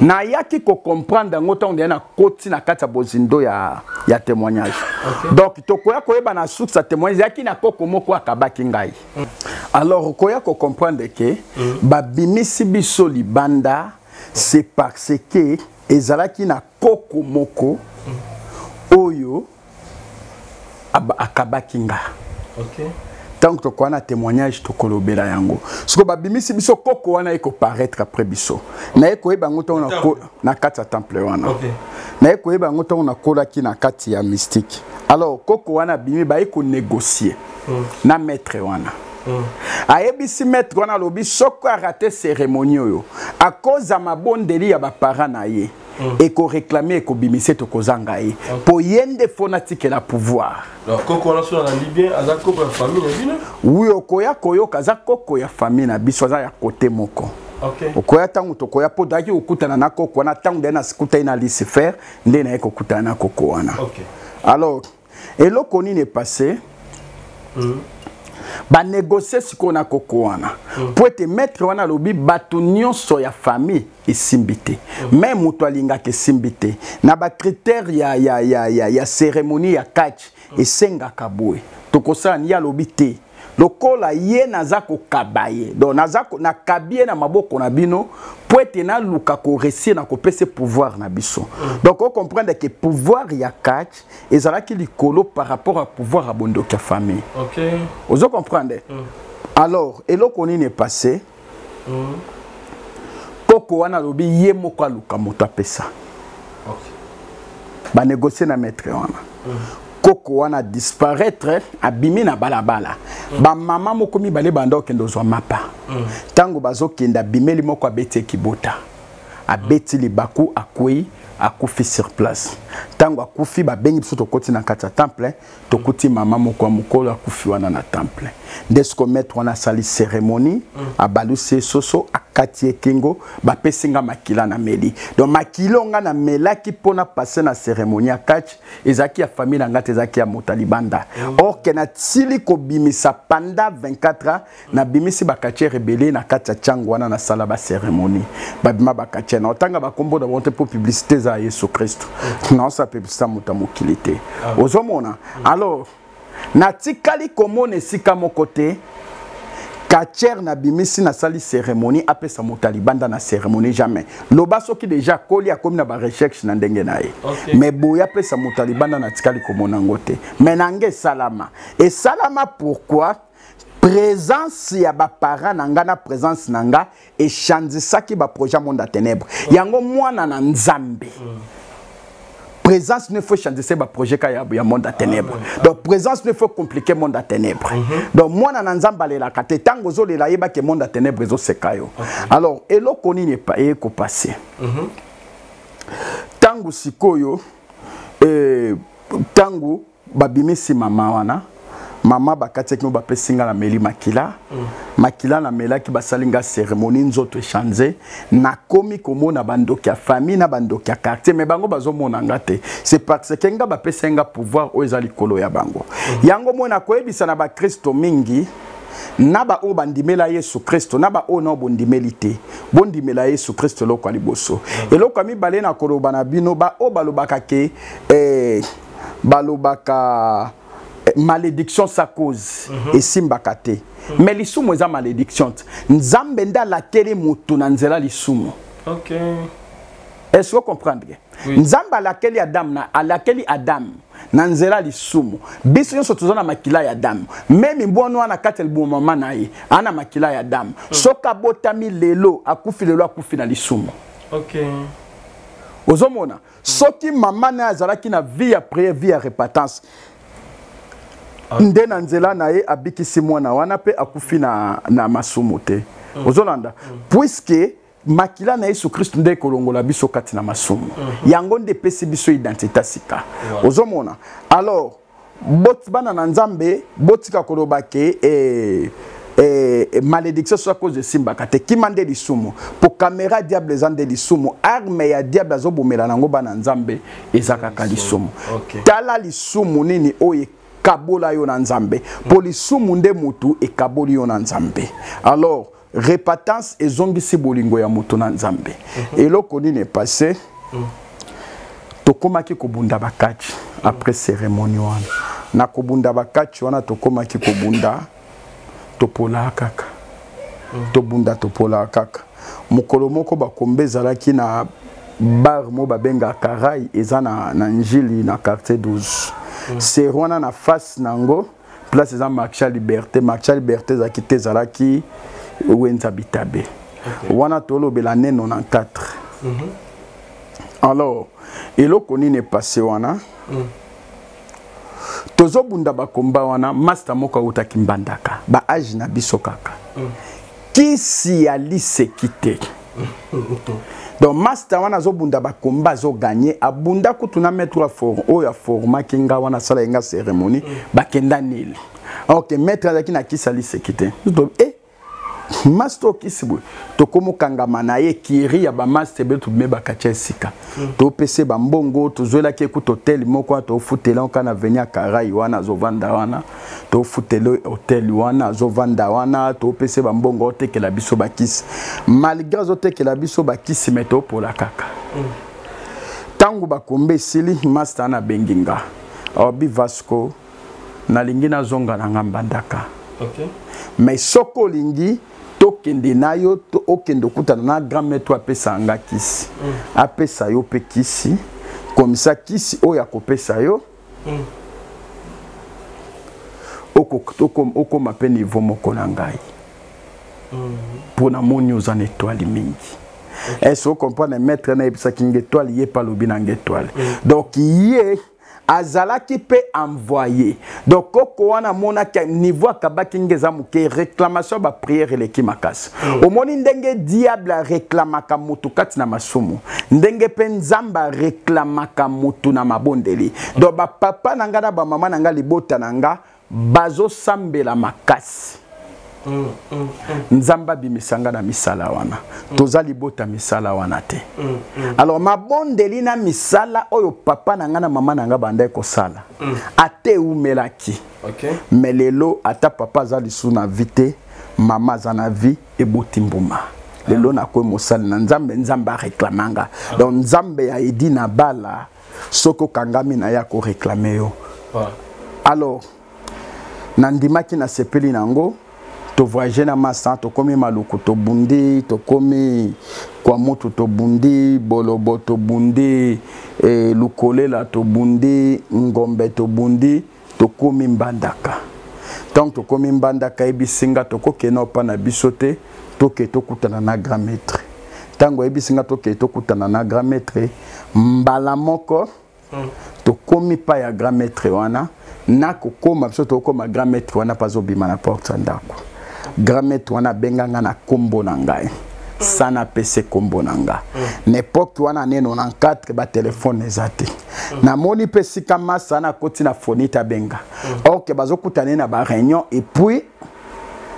Nayaki kocomprendre yango ntango ndeya nakoti na kati ya bozindo ya témoignage. Donc tokoya koyeba na source ya témoignage eyaki na koko moko akabaki ngai. Alors okoya kocomprendre ke babimisi biso libanda, c'est parce que ezalaki na koko moko oyo akabaki nga. Ntango tokoya na témoignage, tokolobela yango. Siko babimisi biso, koko wana ekoparaître après biso. Naye koyeba yango ntango na kati ya temple wana. Naye koyeba yango ntango nakolaki na kati ya mystique. Alors koko wana abimi, baye konégocie na maître wana. Ayebisi maître wana, alobi soki arate cérémonie oyo, à cause ya mabondeli ya baparent na ye, ekoréclame, ekobimisa, tokozanga ye, mpo ye nde fo natikela pouvoir. Donc koko wana, so nalandi bien, aza koko ya famille na bino? Oui, okoya koyoka, aza koko ya famille na biso, aza ya kote moko. Okoya ntango tokoya, mpo toyaki kokutana na koko wana ntango nde nasikutani na Lucifer, nde naye kokutana na koko wana. Alors eloko nini epasse? Banégocie sikoyo na koko wana, mpo ete maître wana alobi bato nyonso ya famille esimbi te, mais moto alingaka esimbi te na bacritère ya cérémonie ya catch. Esengaka boye, Tokosala ye alobi te lokola ye naza kokaba ye, donc naza nakabi ye na maboko na bino po ete naluka koréussir na kopesa pouvoir na biso. Donc ocomprendre que pouvoir ya catch ezalaki likolo par rapport à pouvoir ya bondoki ya famille. Ozo comprendre? Alors eloko nini epasse? Koko wana alobi ye moko aluka moto apesa. Banégocie na maître wana. Koko wana disparaître, abimi na balabala. Bamama moko mibale banda okende ozwa mapa. Ntango bazokende, abimeli moko, abeti ekibota, abeti libaku, akwei, akufi sur place. Ntango akufi, babengi biso, tokoti na kati ya temple, tokuti mama moko ya mokolo akufi wana na temple. Nde siko maître wana asali cérémonie, abalusi ye soso, akati ye kingo, bapesi nga makila na meli. Donc makila nga namelaki mpona passe na cérémonie ya catch ezalaki ya famille na nga te, ezalaki ya moto ya libanda. Or que natili kobimisa pendant 24 ans, nabimisi bacatcheurs ebele na kati ya ntiango wana, nasala bacérémonie, babima bacatcheurs. Na otanga bakombo na bango te mpo publicité eza ya Yesu Kristo, naosala publicité ya moto ya mokili te. Ozomona? Alors natikali komona esika moko te catcheur nabimisi, nasali cérémonie, apesa moto ya libanda na cérémonie, jamais. Loba soki déjà akoli, akomi na barecherche na ndenge na ye. Mais boye apesa moto ya libanda, natikali komona yango te. Mais na nge esalama, esalama. Pourquoi? Présence ya baparent na nga na présence na nga echangisaki baprojet ya monde ya ténèbre. Yango mwana na Nzambe, présence ne faut changer baprojet ka ya monde ya ténèbre. Donc présence ne faut compliquer monde ya ténèbre. Donc mwana na Nzambe alelaka te. Ntango ozolela, yebaki monde ya ténèbre ezoseka yo. Alors eloko nini eyekopase? Ntango sikoyo, ntango babimisi mama wana, mama bakatiaki ngo, bapesi nga, nameli makila. Makila namelaki, basali nga cérémonie, nzoto echange, nakomi komona bandoki ya famille na bandoki ya quartier, mais bango bazomona nga te. C'est parce que nga bapesi nga pouvoir oyo eza likolo ya bango. Yango moi nakoyebisa na bakristo mingi, na baoyo bandimela Yesu Kristo, na baoyo nao bondimeli te, bondimela Yesu Kristo, eloko ya liboso. Eloko ya mibale na koloba na bino, baoyo balobaka ke balobaka malédiction sans cause esimbaka te. Mais lisumu eza malédiction te. Nzambe nde alakeli motu na nzela lisumu. Est-ce que comprendre? Oui. Nzambe alakeli Adam na alakeli Adam na nzela lisumu. Biso nyonso toza na makila ya Adam. Même mbwana wana kati ya libumu mama na ye ana makila ya Adam. Soki abotami lelo, akufi lelo, akufi na lisumu. Ozomona, soki mama na ye azalaki na vie ya prière, vie ya repentance, nde na nzela na ye abikisi mwana wana mpe akufi na masumu te. Ozolanda? Puisque makila na Yesu Kristu nde ekolongola biso kati na masumu. Yango nde epesi biso identité sika. Ozomona? Alors bot, bana na Nzambe, botika koloba ke malédiction sans cause esimbaka te. Kima nde lisumu, po caméra diable eza nde lisumu. Arme ya diable azobomela nango bana Nzambe eza kaka lisumu. Tala lisumu nini oyo ekabola yo na Nzambe, po lisumu nde motu ekaboli yo na Nzambe. Alors repentance ezongisi bolingo ya moto na Nzambe. Eloko nini epasse? Tokomaki kobunda bacatch après cérémonie wana. Na kobunda bacatch wana, tokomaki kobunda, topolaka kaka, tobunda, topolaka kaka. Mokolo moko bakombe ezalaki na bar mo babengaka Rai, eza na Njili, na quartier 12. Ser wana na face nango place eza marché ya Liberté. Marché ya Liberté ezalaki te, ezalaki wenza Bitabe. Wana tolobela ne 94. Alors eloko nini epasse wana? Tozobunda bakomba wana, master moko autaki Mbandaka, baage na biso kaka. Kisi ya liseki te. Donc master wana azobunda bakomba, azoganye, abunda kutu na maître oyo aformaki nga wana, asala ye nga cérémonie. Bakenda nil. Ok, maître azalaki na kisi ya liseki te. Master okisi boye, tokomokangama na ye kiri ya bamaster ebele, tobime bakatia esika. Topesa bambongo, tozwelaki ekuta hotel moko wana, tofutela oka na avenue ya Karai wana, azovanda wana, tofutela hotel wana, azovanda wana, topesa bambongo, otekela biso bakisi. Malgré azotekela biso bakisi, mais topola kaka. Ntango bakombe esili, master wana abengi nga, obi Vasco. Nalingi nazonga na nga Mbandaka. Okay. Mais soki olingi tokende na yo to okende okutana na grand maître apesa nga kisi. Apesa yo mpe kisi komisa kisi oyo akopesa yo. Okoma mpe niveau moko na ngai. Mpo namoni oza na étoile mingi. Est-ce que comprendre maître nayebisaki nga étoile, ye mpe alobi na nga étoile. Donc ye azalaki mpe envoyé. Donc koko wana amonaki niveau akabaki nga eza moke, réclamation ya baprière eleki makasi. Omoni ndenge diable areklamaka motu kati na masumu, ndenge mpe Nzambe areklamaka motu na mabondeli. Donc bapapa na nga na bamama na nga, libota na nga bazosambela makasi. Nzambe abimisa nga na misala wana. Toza libota misala wana te. Alors mabondeli na misala oyo papa na nga na mama na nga bandaki kosala, ate eumelaki. Mais lelo ata papa aza lisusu na vie te, mama aza na vie, eboti mbuma. Lelo nakoyi mosali na Nzambe, Nzambe areklama nga. Donc Nzambe ya Edi na bala, soki okangami na ye, akoreklame yo. Alors nandimaki, nasepeli na yango. Tovoyage na masa, tokomi Maluku, tobundi, tokomi Kwamutu, tobundi Bolobo, tobundi Lukolela, tobundi Ngombe, tobundi, tokomi Mbandaka. Ntango tokomi Mbandaka, ayebisi nga tokokende opa na biso te, toke tokutana na grand maître. Ntango ayebisi nga toke tokutana na grand maître, mbala moko tokomi pa ya grand maître wana. Nakokoma biso tokokoma, grand maître wana mpe azobima na porte ya ndako. Grand maître wana abenga nga na nkombo na ngai sana, apesi nkombo na nga. Na époque wana, ane 94, batelefone eza te. Namoni mpe esika masa na akoti na foni te, abenga or ke bazokutana ye na baréunion et puis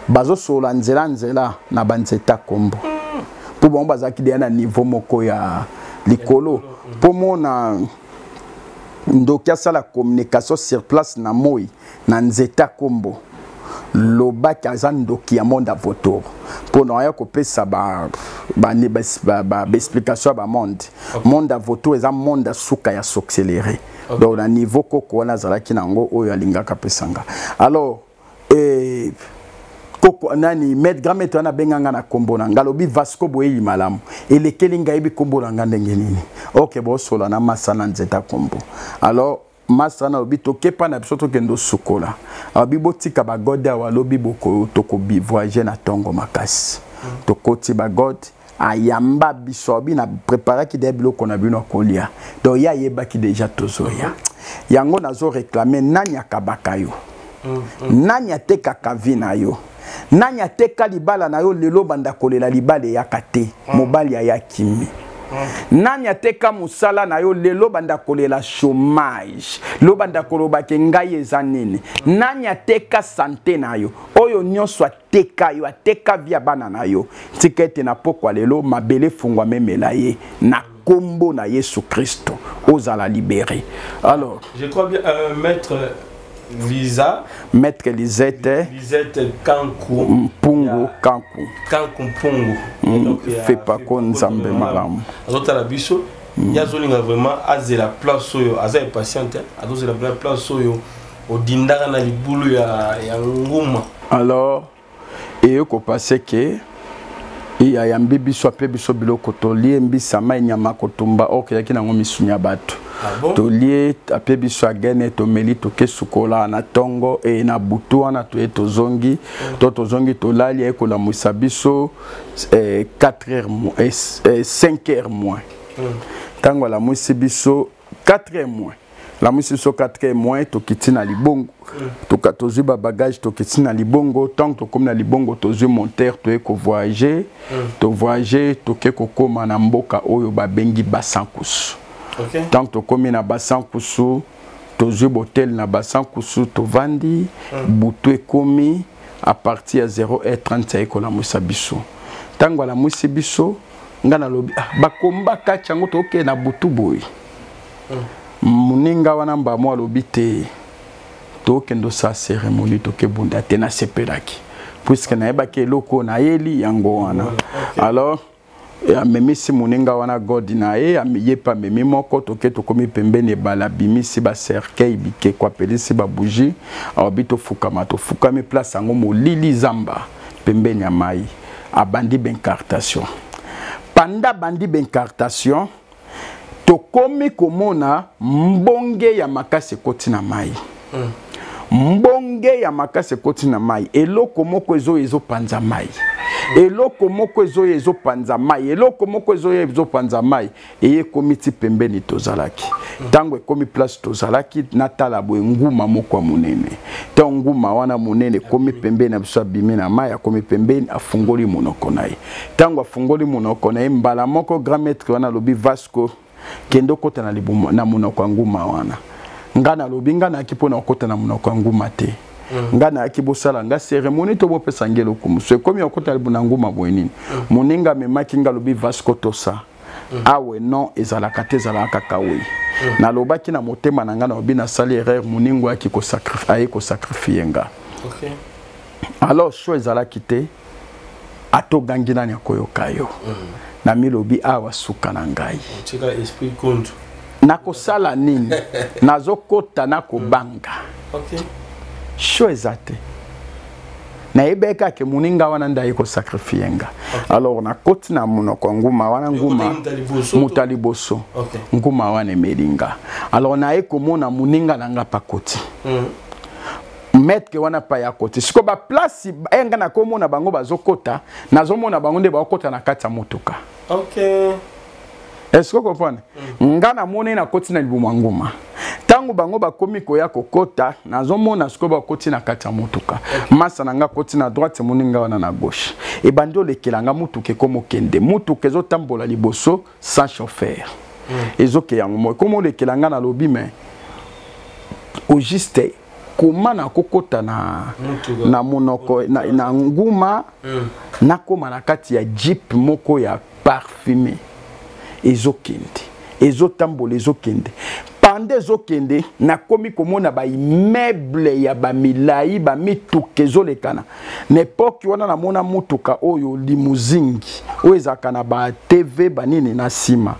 bazosolola nzela nzela na banzeta kombo, mpo bango bazalaki deya na niveau moko ya likolo. Mpo mona ndoki asala communication sur place na moi na nzeta kombo, lobaki aza ndoki ya monde avotour, mpo na aya kopesa baexplication ya bamonde. Monde avotour eza monde ya suka ya sorcellerie. Donc na niveau koko wana azalaki nango oyo alingaka apesanga. Alors koko nani, maître, grand maître wana abenga nga na nkombo na nga, alobi: "Vasco, boyeyi malamu." Elekeli ngai, yebi nkombo na nga ndenge nini? Ok, bosola na masa na nzeta nkombo. Alors masa wana alobi tokepa na biso, tokende osukola. Alobi botika bagode awa, alobi tokobi voyage na ntongo makasi. Tokoti bagode, ayamba biso, alobi na préparaki deya biloko na bino akolia. Donc ye ayebaki déjà tozoya. Yango nazoréclame: nani akabaka yo? Nani atekaka vie na yo? Nani ateka libala na yo? Lelo banda kolela, libala eyaka te, mobali ayakimi. Nani ateka mosala na yo? Lelo banda kolela chômage, lelo banda kolobake ngai eza nini? Nani ateka santé na yo? Oyo nyonso ateka yo, ateka vie ya bana na yo, tika ete na pokwa lelo mabele efungwama emela ye na kombo na Yesu Kristo, ozala libéré. Alors Je crois bien, maître Lisa. Maître Lisette. Lisette Kanku. Mpungu Kanku. Kanku Mpungu. Fepako Nzambe malamu. Azotala biso, ye azolinga vraiment azela place oyo aza impatiente, azozela place oyo odindaka na libulu ya nguma. Alors eye kopase ke ayambi biso, ape biso biloko, tolie mbisa mai, nyama kotumba oyo eyaki nango misuni ya bato. Ah bon? Tolie, ape biso agene, tomeli, toke sukola na ntongo. E na butu wana toye, tozongi to tozongi, tolali. Aye kolamwisa biso 4 heures 5 heures moins. Ntango alamwisi biso 4 heures moins, lamwisi biso 4 heures moins, tokiti na libongo, toka tozwi babagage, tokiti na libongo. Ntango tokomi na libongo, tozwi montere, toye kovoyage. Tovoyage, toke kokóma na mboka oyo babengi Basankusu. Ntango tokomi na Basankusu, tozwi botel na Basankusu, tovandi. Butu ekomi à partir ya 0h30, aye kolamwisa biso. Ntango alamwisi biso, nga nalobi: "Ah, bakomba kati yango, tokokende na butu boye." Moninga wana mbamo alobi te, tokende osala cérémonie, tokebunda te. Nasepelaki puisque nayebaki eloko oyo nayeli yango wana. Alors Amemisi moninga wana god na ye, ye mpe amemi moko. Toke, tokomi pembeni ebale, abimisi bacercueil, bikeko, apelisi babougie, alobi tofukama. Tofukami. Place yango molili, zamba pembeni ya mai. Abandi baincantation. Panda abandi baincantation, tokomi komona mbonge ya makasi ekoti na mai. Mbonge ya makasi ekoti na mai. Eloko moko ezoya, ezopanza mai. Eloko moko ezoya, ezopanza mai. Eloko moko ezoya, ezopanza mai. Eye ekomi ti pembeni tozalaki. Ntango ekomi place tozalaki, natala boye, nguma moko ya monene. Ntango nguma wana monene ekomi pembeni na biso, abimi na mai, akomi pembeni, afungoli monoko na ye. Ntango afungoli monoko na ye, mbala moko grand maître wana alobi: "Vasco, kende okota na libumu, na monoko ya nguma wana." Nga nalobi: "Nga nayaki mpo na kokota na monoko ya nguma te. Nga nayaki bosala nga cérémonie to bopesa nge eloko mosusu. Ekomi okota na nguma boye nini?" Moninga amemaki nga, alobi: "Vasco, tosa awe." Non, ezalaka te, ezalaka kaka we. Nalobaki na motema na nga, nalobi: "Nasali erreur, moningo ayaki aye kosacrifier nga." Alors choix ezalaki te. Ata ogangi, nani akoyoka yo? Namilobi: "Awa suka na ngai." Tika esprit kontu. Nakosala nini? Nazokota, nakobanga. Choix eza te. Nayebaki kaka moninga wana nde aye kosacrifier nga. Alors nakoti na monoko ya nguma wana. Nguma, moto ya liboso, nguma wana emeli nga. Alors naye komona moninga na nga pakoti, maître wana pa ya koti. Sikoyo baplace e nga nakomona bango bazokota, nazomona bango nde bakokota na kati ya motuka. Est-ce que comprendre? Nga namoni nakoti na libumu ya nguma. Ntango bango bakomi koya kokota, nazomona sikoyo bakoti na kati ya motuka. Masa na nga koti na droite, moninga wana na gauche. Ebandi olekela nga. Motuka ekoma okende, motuka ezotambola liboso sans chauffeur, ezoke yango mo, ekoma olekela nga. Nalobi: "Mais au juste, koma nakokota na monoko na nguma?" Nakóma na kati ya jeep moko ya parfumé, ezokende, ezotambola, ezokende. Pande ezokende, nakomi komona baimmeuble ya bamilai, bamituka ezolekana. Na époque wana namona mutuka oyo limousine oyo ezalaka na batv banini na nsima.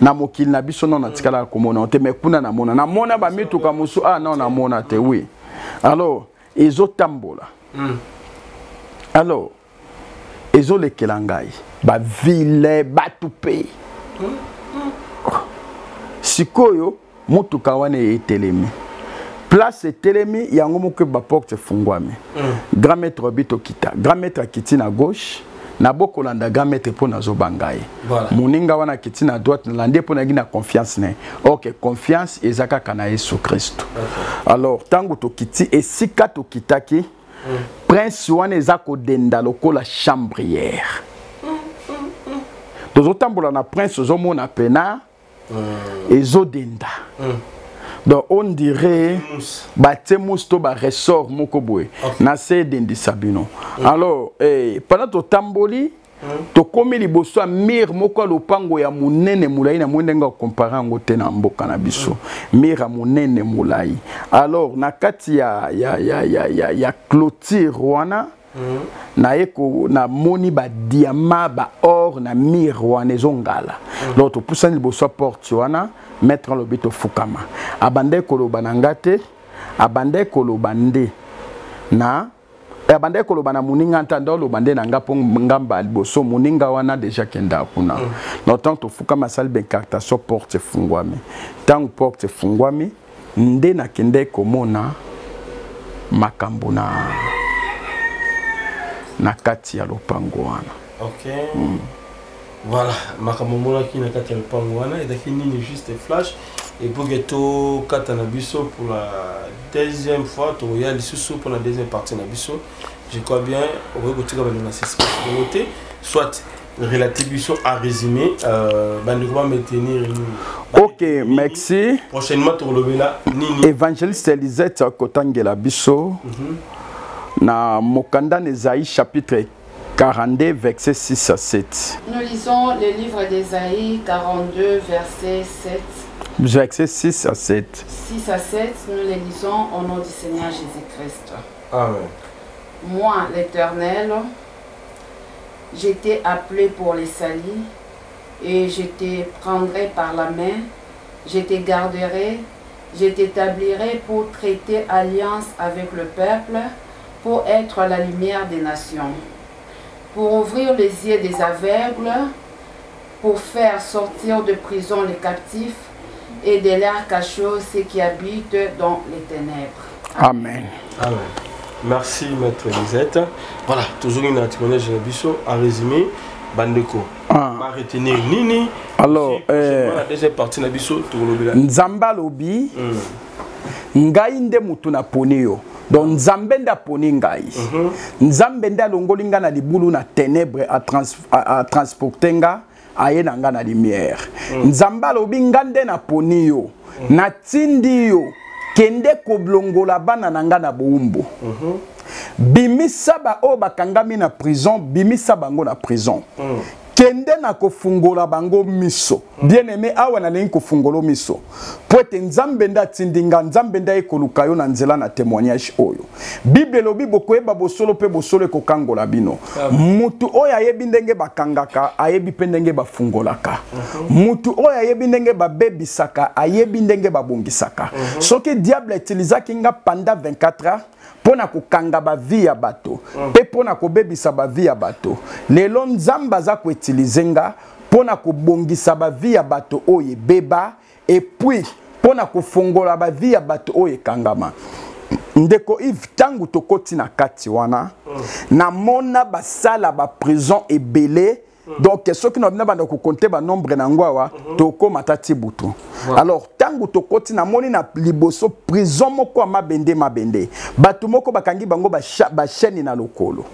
Na mokili na biso no natikalaka komona te, mais kuna namona bamituka mosusu. Ah non, namona te, oui. Alors ezotambola. Alors ezolekela ngai, bavile, bato mpe. Sikoyo motuka wana etelemi, place etelemi yango moko, baporte efungwami. Grand maître obi tokita. Grand maître akiti na gauche, nabokolanda grand maître mpo nazobanga ye. Moninga wana akiti na droite, nalandi ye mpo nayaki na confiance na ye. Ok, confiance eza kaka na Yesu Kristo. Alors ntango tokiti, esika tokitaki, prince wana eza kodenda lokola chambrière. Tozotambola na prince, ozomona pena ezodenda. Donc on dirait batie mousse to baressort moko boye na se, edendisa bino. Alors pendant totamboli, tokomi liboso ya mur moko ya lopango ya monene, molai. Na moi ndenge akomparer yango te na mboka na biso, mur ya monene, molai. Alors na kati ya clôture wana, naye ko namoni badiamant, baor na mur wana ezongala. Donc topusani liboso ya porte wana, maître alobi tofukama. Abandaki koloba na nga te, abandaki koloba nde na abandaki koloba na moninga nta nde oloba nde na nga mpo ngamba ya liboso. Moninga wana déjà kenda kuna. Donc ntango tofukama, asali baincantation, porte efungwami. Ntango porte efungwami, nde nakendeki komona makambo na kati ya lopango wana. Ok, voilà, makambo omonaki na kati ya lopango wana ezalaki nini? Juste flash epoke tokata na biso pour la deuxième fois. Tokoya lisusu pour la deuxième partie na biso. Je crois bien okoki kotika balinga suspense bongo te, soit relater biso en résumé, bandeko bamaintenir nini. Ok, merci. Prochainement tokolobela nini? Évangéliste Elisette akotangela biso na mokanda na Esaïe chapitre 42, verset 6 à 7. Nous lisons le livre d'Ésaïe 42, verset 7. Verset 6 à 7. 6 à 7, nous les lisons au nom du Seigneur Jésus-Christ. Amen. Moi, l'Éternel, Je t'ai appelé pour les saluts et je te prendrai par la main, je te garderai, je t'établirai pour traiter alliance avec le peuple, pour être la lumière des nations, pour ouvrir les yeux des aveugles, pour faire sortir de prison les captifs et de l'air cachot ceux qui habitent dans les ténèbres. Amen. Amen. Merci, Maître Lisette. Voilà, toujours une témoignage de biso à résumer. Bandeko. Ah. Ba retenir nini. Alors, Aussi, prochainement, la deuxième partie na biso tokolobela. Nzambe alobi ngai nde mutu naponi yo. Donc Nzambe nde aponi ngai. Nzambe nde alongoli nga na libulu na ténèbre a transporter nga aye na nga na lumière. Nzambe alobi nga nde naponi yo. Natindi yo kende koblongola bana na nga na bowumbu. Bimisa ba oyo bakangami na prison, bimisa bango na prison. Kende na kofungola bango miso. Bien-aimé, awa nalingi kofungola miso. Po ete Nzambe nde atindi nga, Nzambe nde ayekoluka yo na nzela na témoignage oyo. Bible elobi bokoyeba bosolo mpe bosolo ekokangola bino. Mutu oyo ayebi ndenge bakangaka, ayebi mpe ndenge bafungolaka. Mutu oyo ayebi ndenge babebisaka, ayebi ndenge babongisaka. Soki diable utilisaki nga pendant 24 heures mpona kokanga ba vie ya bato, mpe mpona kobebisa ba vie ya bato, lelo Nzambe aza koutilize nga mpona kobongisa ba vie ya bato oyo ebeba, et puis mpona kofongola ba vie ya bato oyo ekangama. Ndeko Yves, ntango tokoti na kati wana, namona basala ba prison ebele. Donc soki na bina banda kokonte ba nombre na yango awa, tokóma ata ti butu. Alors ntango tokoti, namoni na liboso prison moko ya mabende mabende, bato moko bakangi bango bachaîne na lokolo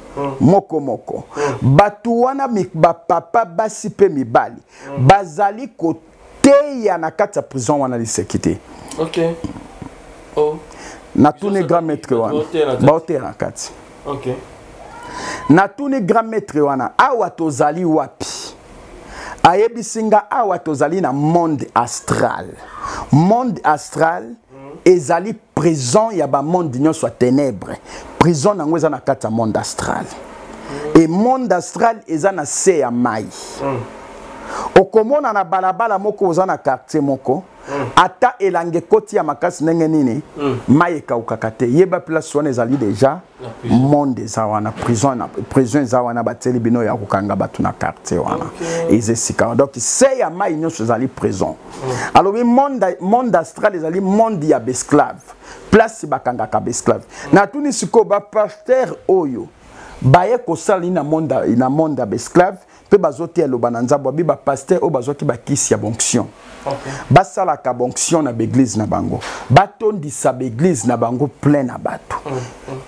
moko moko. Bato wana bapapa, basi mpe mibali, bazali koteya na kati ya prison wana liseki te. Ok. Oh. Natuni grand maître wana. Baoteya na kati. Baoteya na kati. Natuni grand maître wana, awa tozali wapi? Ayebisi nga awa tozali na monde astral. Monde astral ezali prison ya bamonde nyonso ya ténèbre. Prison nango eza na kati ya monde astral. Et monde astral eza na se ya mai. Okomona na balabala moko, oza na quartier moko, ata elanga ekoti ya makasi ndenge nini, mai ekaukaka te. Yeba place wana ezali déjà prison. Monde eza wana, prison na prison eza wana, batieli bino ya kokanga bato na quartier wana. Eza esika wana. Donc se ya mai nyonso ezali prison. Alobi monde astral ezali monde ya baesclave, place bakangaka baesclave. Natuni sikoyo bapasteur oyo baye kosala nini na monde ya baesclave mpe bazoteya loba na Nzambe? Babi bapasteur oyo bazwaki bakisi ya bonction, basalaka bonction na baeglise na bango, batondisa baeglise na bango plein na bato.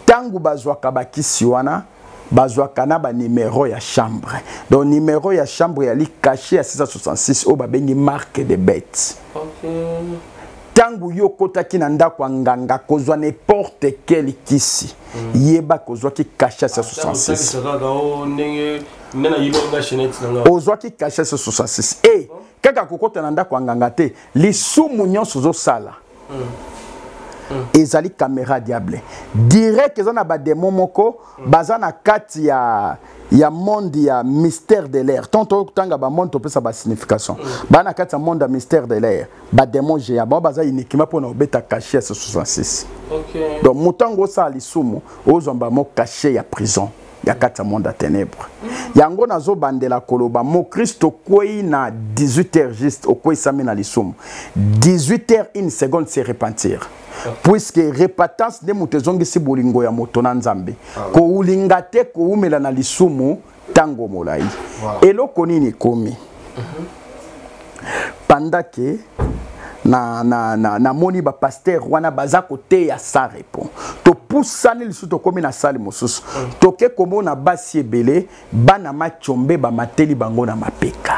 Ntango bazwaka bakisi wana, bazwaka na banimero ya chambre. Donc nimero ya chambre yali cachet ya 666 oyo babengi marque de bête. Ntango yo okotaki na ndako ya nganga kozwa n'importe quel kisi, yeba kozwaki cachet ya 666. Kaka o ndenge nde nayibi nga chaînette na nga. Ozwaki cachet ya 666 e kaka kokota na ndako ya nganga te. Lisumu nyonso ozosala ezali caméra diable direct. Eza na badémon moko baza na kati ya monde ya mystère de l'air. Tant totanga bamonde, topesa basignification. Baa na kati ya monde ya mystère de l'air, badémon géant bango baza uniquement mpona kobeta cachet ya 66. Donc moto yango osala lisumu, ozwa bamo cachet ya prison ya kati ya monde ya ténèbre. Yango nazobandela koloba, mokristo okwei na 18 heures juste, okweyisami na lisumu, 18 heures une seconde, se repentir, puisque repentance nde moto ezongisi bolingo ya moto na Nzambe. Kolinga te koumela na lisumu ntango molai. Eloko nini ekomi pendant que na namoni bapasteur wana baza koteya sans répond, topusani lisusu, tokómi na sale mosusu, toke komona basi ebele, bana machombe bamateli bango na mapeka.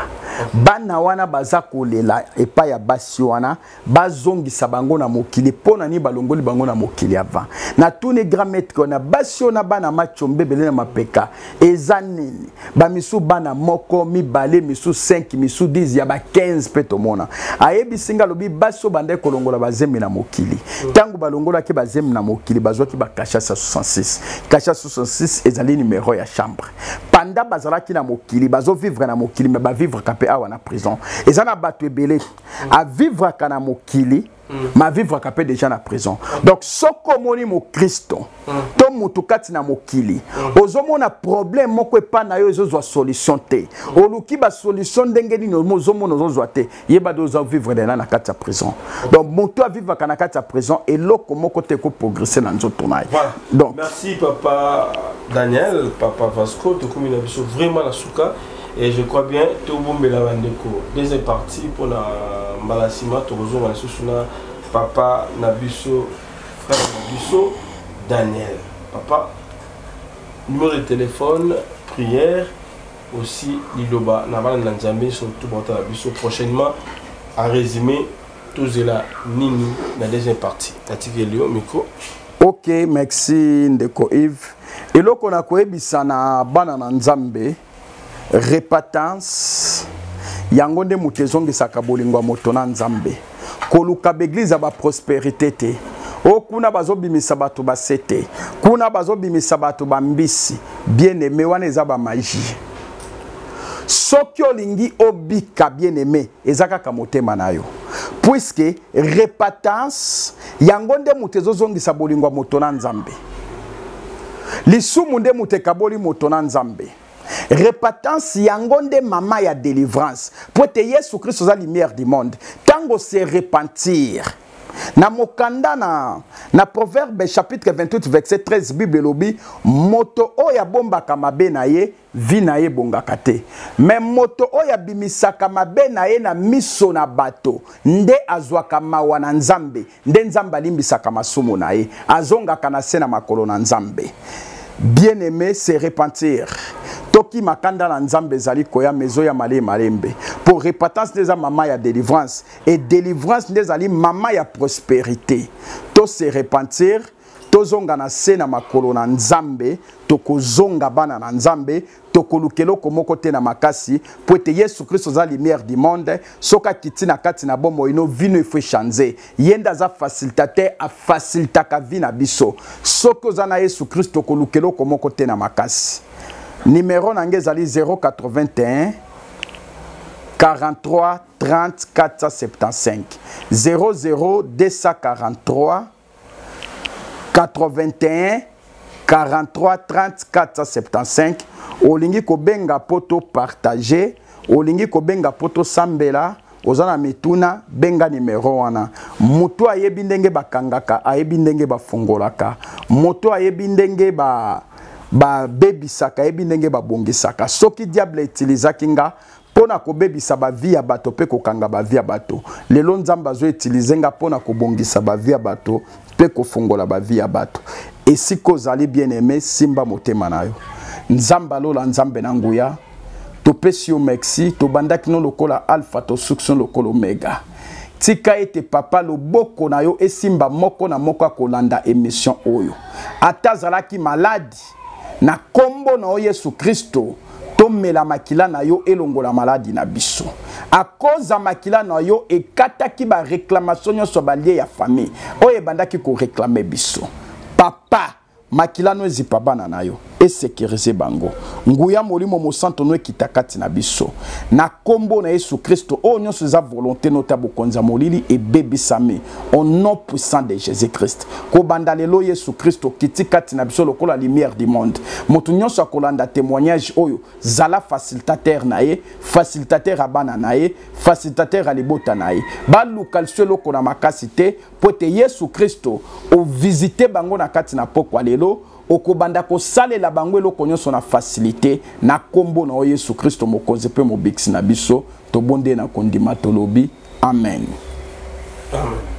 Bana wana baza kolela epai ya basi wana bazongisa bango na mokili. Mpo na nini balongoli bango na mokili avant? Natuni grand maître na basi oyo na bana machombe ebele na mapeka eza nini? Bamisu bana moko, mibale, misu 5, misu 10, ya ba 15 mpe tomona. Ayebisi nga, alobi basi oyo bandaki kolongola bazemi na mokili. Ntango balongolaki bazemi na mokili, bazwaki bacachet ya 66. Cachet 66 ezali numero ya chambre. Pendant Banda bazalaki na mokili, bazovivre na mokili, me bavivraka mpe awa na prison. Eza na bato ebele avivraka na mokili, ma avivraka mpe déjà na prison. Donc soki omoni mokristo to motu kati na mokili, ozomona problème moko epai na yo ezozwa solution te, oluki basolution ndenge nini, ozomona ozozwa te, yeba de oza vivre dena na kati ya prison. Donc moto avivaka na kati ya prison, eloko moko te ekoprogresse na nzoto na ye. Voilà. Donc merci papa Daniel, papa Vasco. Tokomi na biso vraiment na suka et je crois bien tobombela bandeko deuxième partie mpona mbala nsima. Tokozonga lisusu na papa na biso, frère na biso Daniel. Papa, numéro de téléphone, prière aussi, liloba na bana na Nzambe, surtout baotala biso prochainement. En résumé, tozela nini na deuxième partie? Natikeli yo micro. Ok, merci ndeko Yves. Eloko na koyebisa na bana na Nzambe, repentance yango nde moto ezongisaka bolingo ya moto na Nzambe. Koluka baeglize ya baprospérité te, o kuna bazobimisa bato basete, kuna bazobimisa bato bambisi. Bien aimé, wana eza bamagie. Soki olingi obika, bien aimé, eza kaka motema na yo, puisque repentance yango nde moto ezozongisa bolingo ya moto na Nzambe. Lisumu nde moto ekaboli moto na Nzambe. Repentance yango nde mama ya délivrance, po ete Yesu Kristo aza lumière du monde. Ntango se repentir, na mokanda na Proverbe chapitre 28 verset 13, Bible elobi: moto oyo abombaka mabe na ye, vie na ye ebongaka te, me moto oyo abimisaka mabe na ye na miso na bato nde azwaka mawa na Nzambe, nde Nzambe alimbisaka masumu na ye, azongaka na se na makolo na Nzambe. Bien aimé, se repentir, tokima kanda na Nzambe ezali koya mezo ya malembe malembe. Po repentance nde eza mama ya délivrance, et délivrance nde ezali mama ya prospérité. To se repentir, tozonga na se na makolo na Nzambe, tokozonga bana na Nzambe. Tokoluka eloko moko te na makasi, po ete Yesu Kristo aza lumière du monde. Soki akiti na kati na bomoi no, vie no efo echange. Ye nde aza facilitateur, afacilitaka vie na biso. Soki oza na Yesu Kristo, okoluka eloko moko te na makasi. Numero na ngai ezali 081 43 30 475, 00 243 81 43 30 475. Olingi kobenga mpo topartage, olingi kobenga mpo tosambela, oza na mituna, benga nimero wana. Moto ayebi ndenge bakangaka, ayebi ndenge bafungolaka, moto ayebi ndenge babebisaka, ayebi ndenge babongisaka. Soki diable etilizaki nga mpo na kobebisa bavie ya bato mpe kokanga bavie ya bato, lelo Nzambe azoutilize nga mpo na kobongisa bavie ya bato mpe kofungola bavie ya bato. Esika ozali, bien aimé, simba motema na yo. Nzambe alola, Nzambe na nguya, topesi yo merci. Tobandaki no lokola alpha, tosuki no lokola omega. Tika ete papa, loboko na yo esimba moko na moko akolanda émission oyo, ata azalaki maladi. Na nkombo na yo Yesu Kristo, tomela makila na yo elongola maladi na biso. Akoza makila na yo ekataki baréclamation nyonso, balie ya famille oyo ebandaki koréclame biso. Papa, makila no ezipa bana na yo, esécurise bango. Nguya Molimo Mosanto no ekita kati na biso na nkombo na Yesu Kristo. Oyo nyonso eza volonté no ta bokonzi ya molili ebebisami au nom puissant de Jésus Christ. Kobanda lelo, Yesu Kristo kiti kati na biso lokola lumière du monde. Moto nyonso akolanda témoignage oyo, zala facilitateur na ye, facilitateur ya bana na ye, facilitateur ya libota na ye. Baluka liso eloko na makasi te, po ete Yesu Kristo ovisite bango na kati na pokwa lelo. Okobanda kosalela bango eloko nyonso na facilité na nkombo na yo Yesu Kristo, mokonzi mpe mobikisi na biso. Tobonde na kondima, tolobi amen. Amen.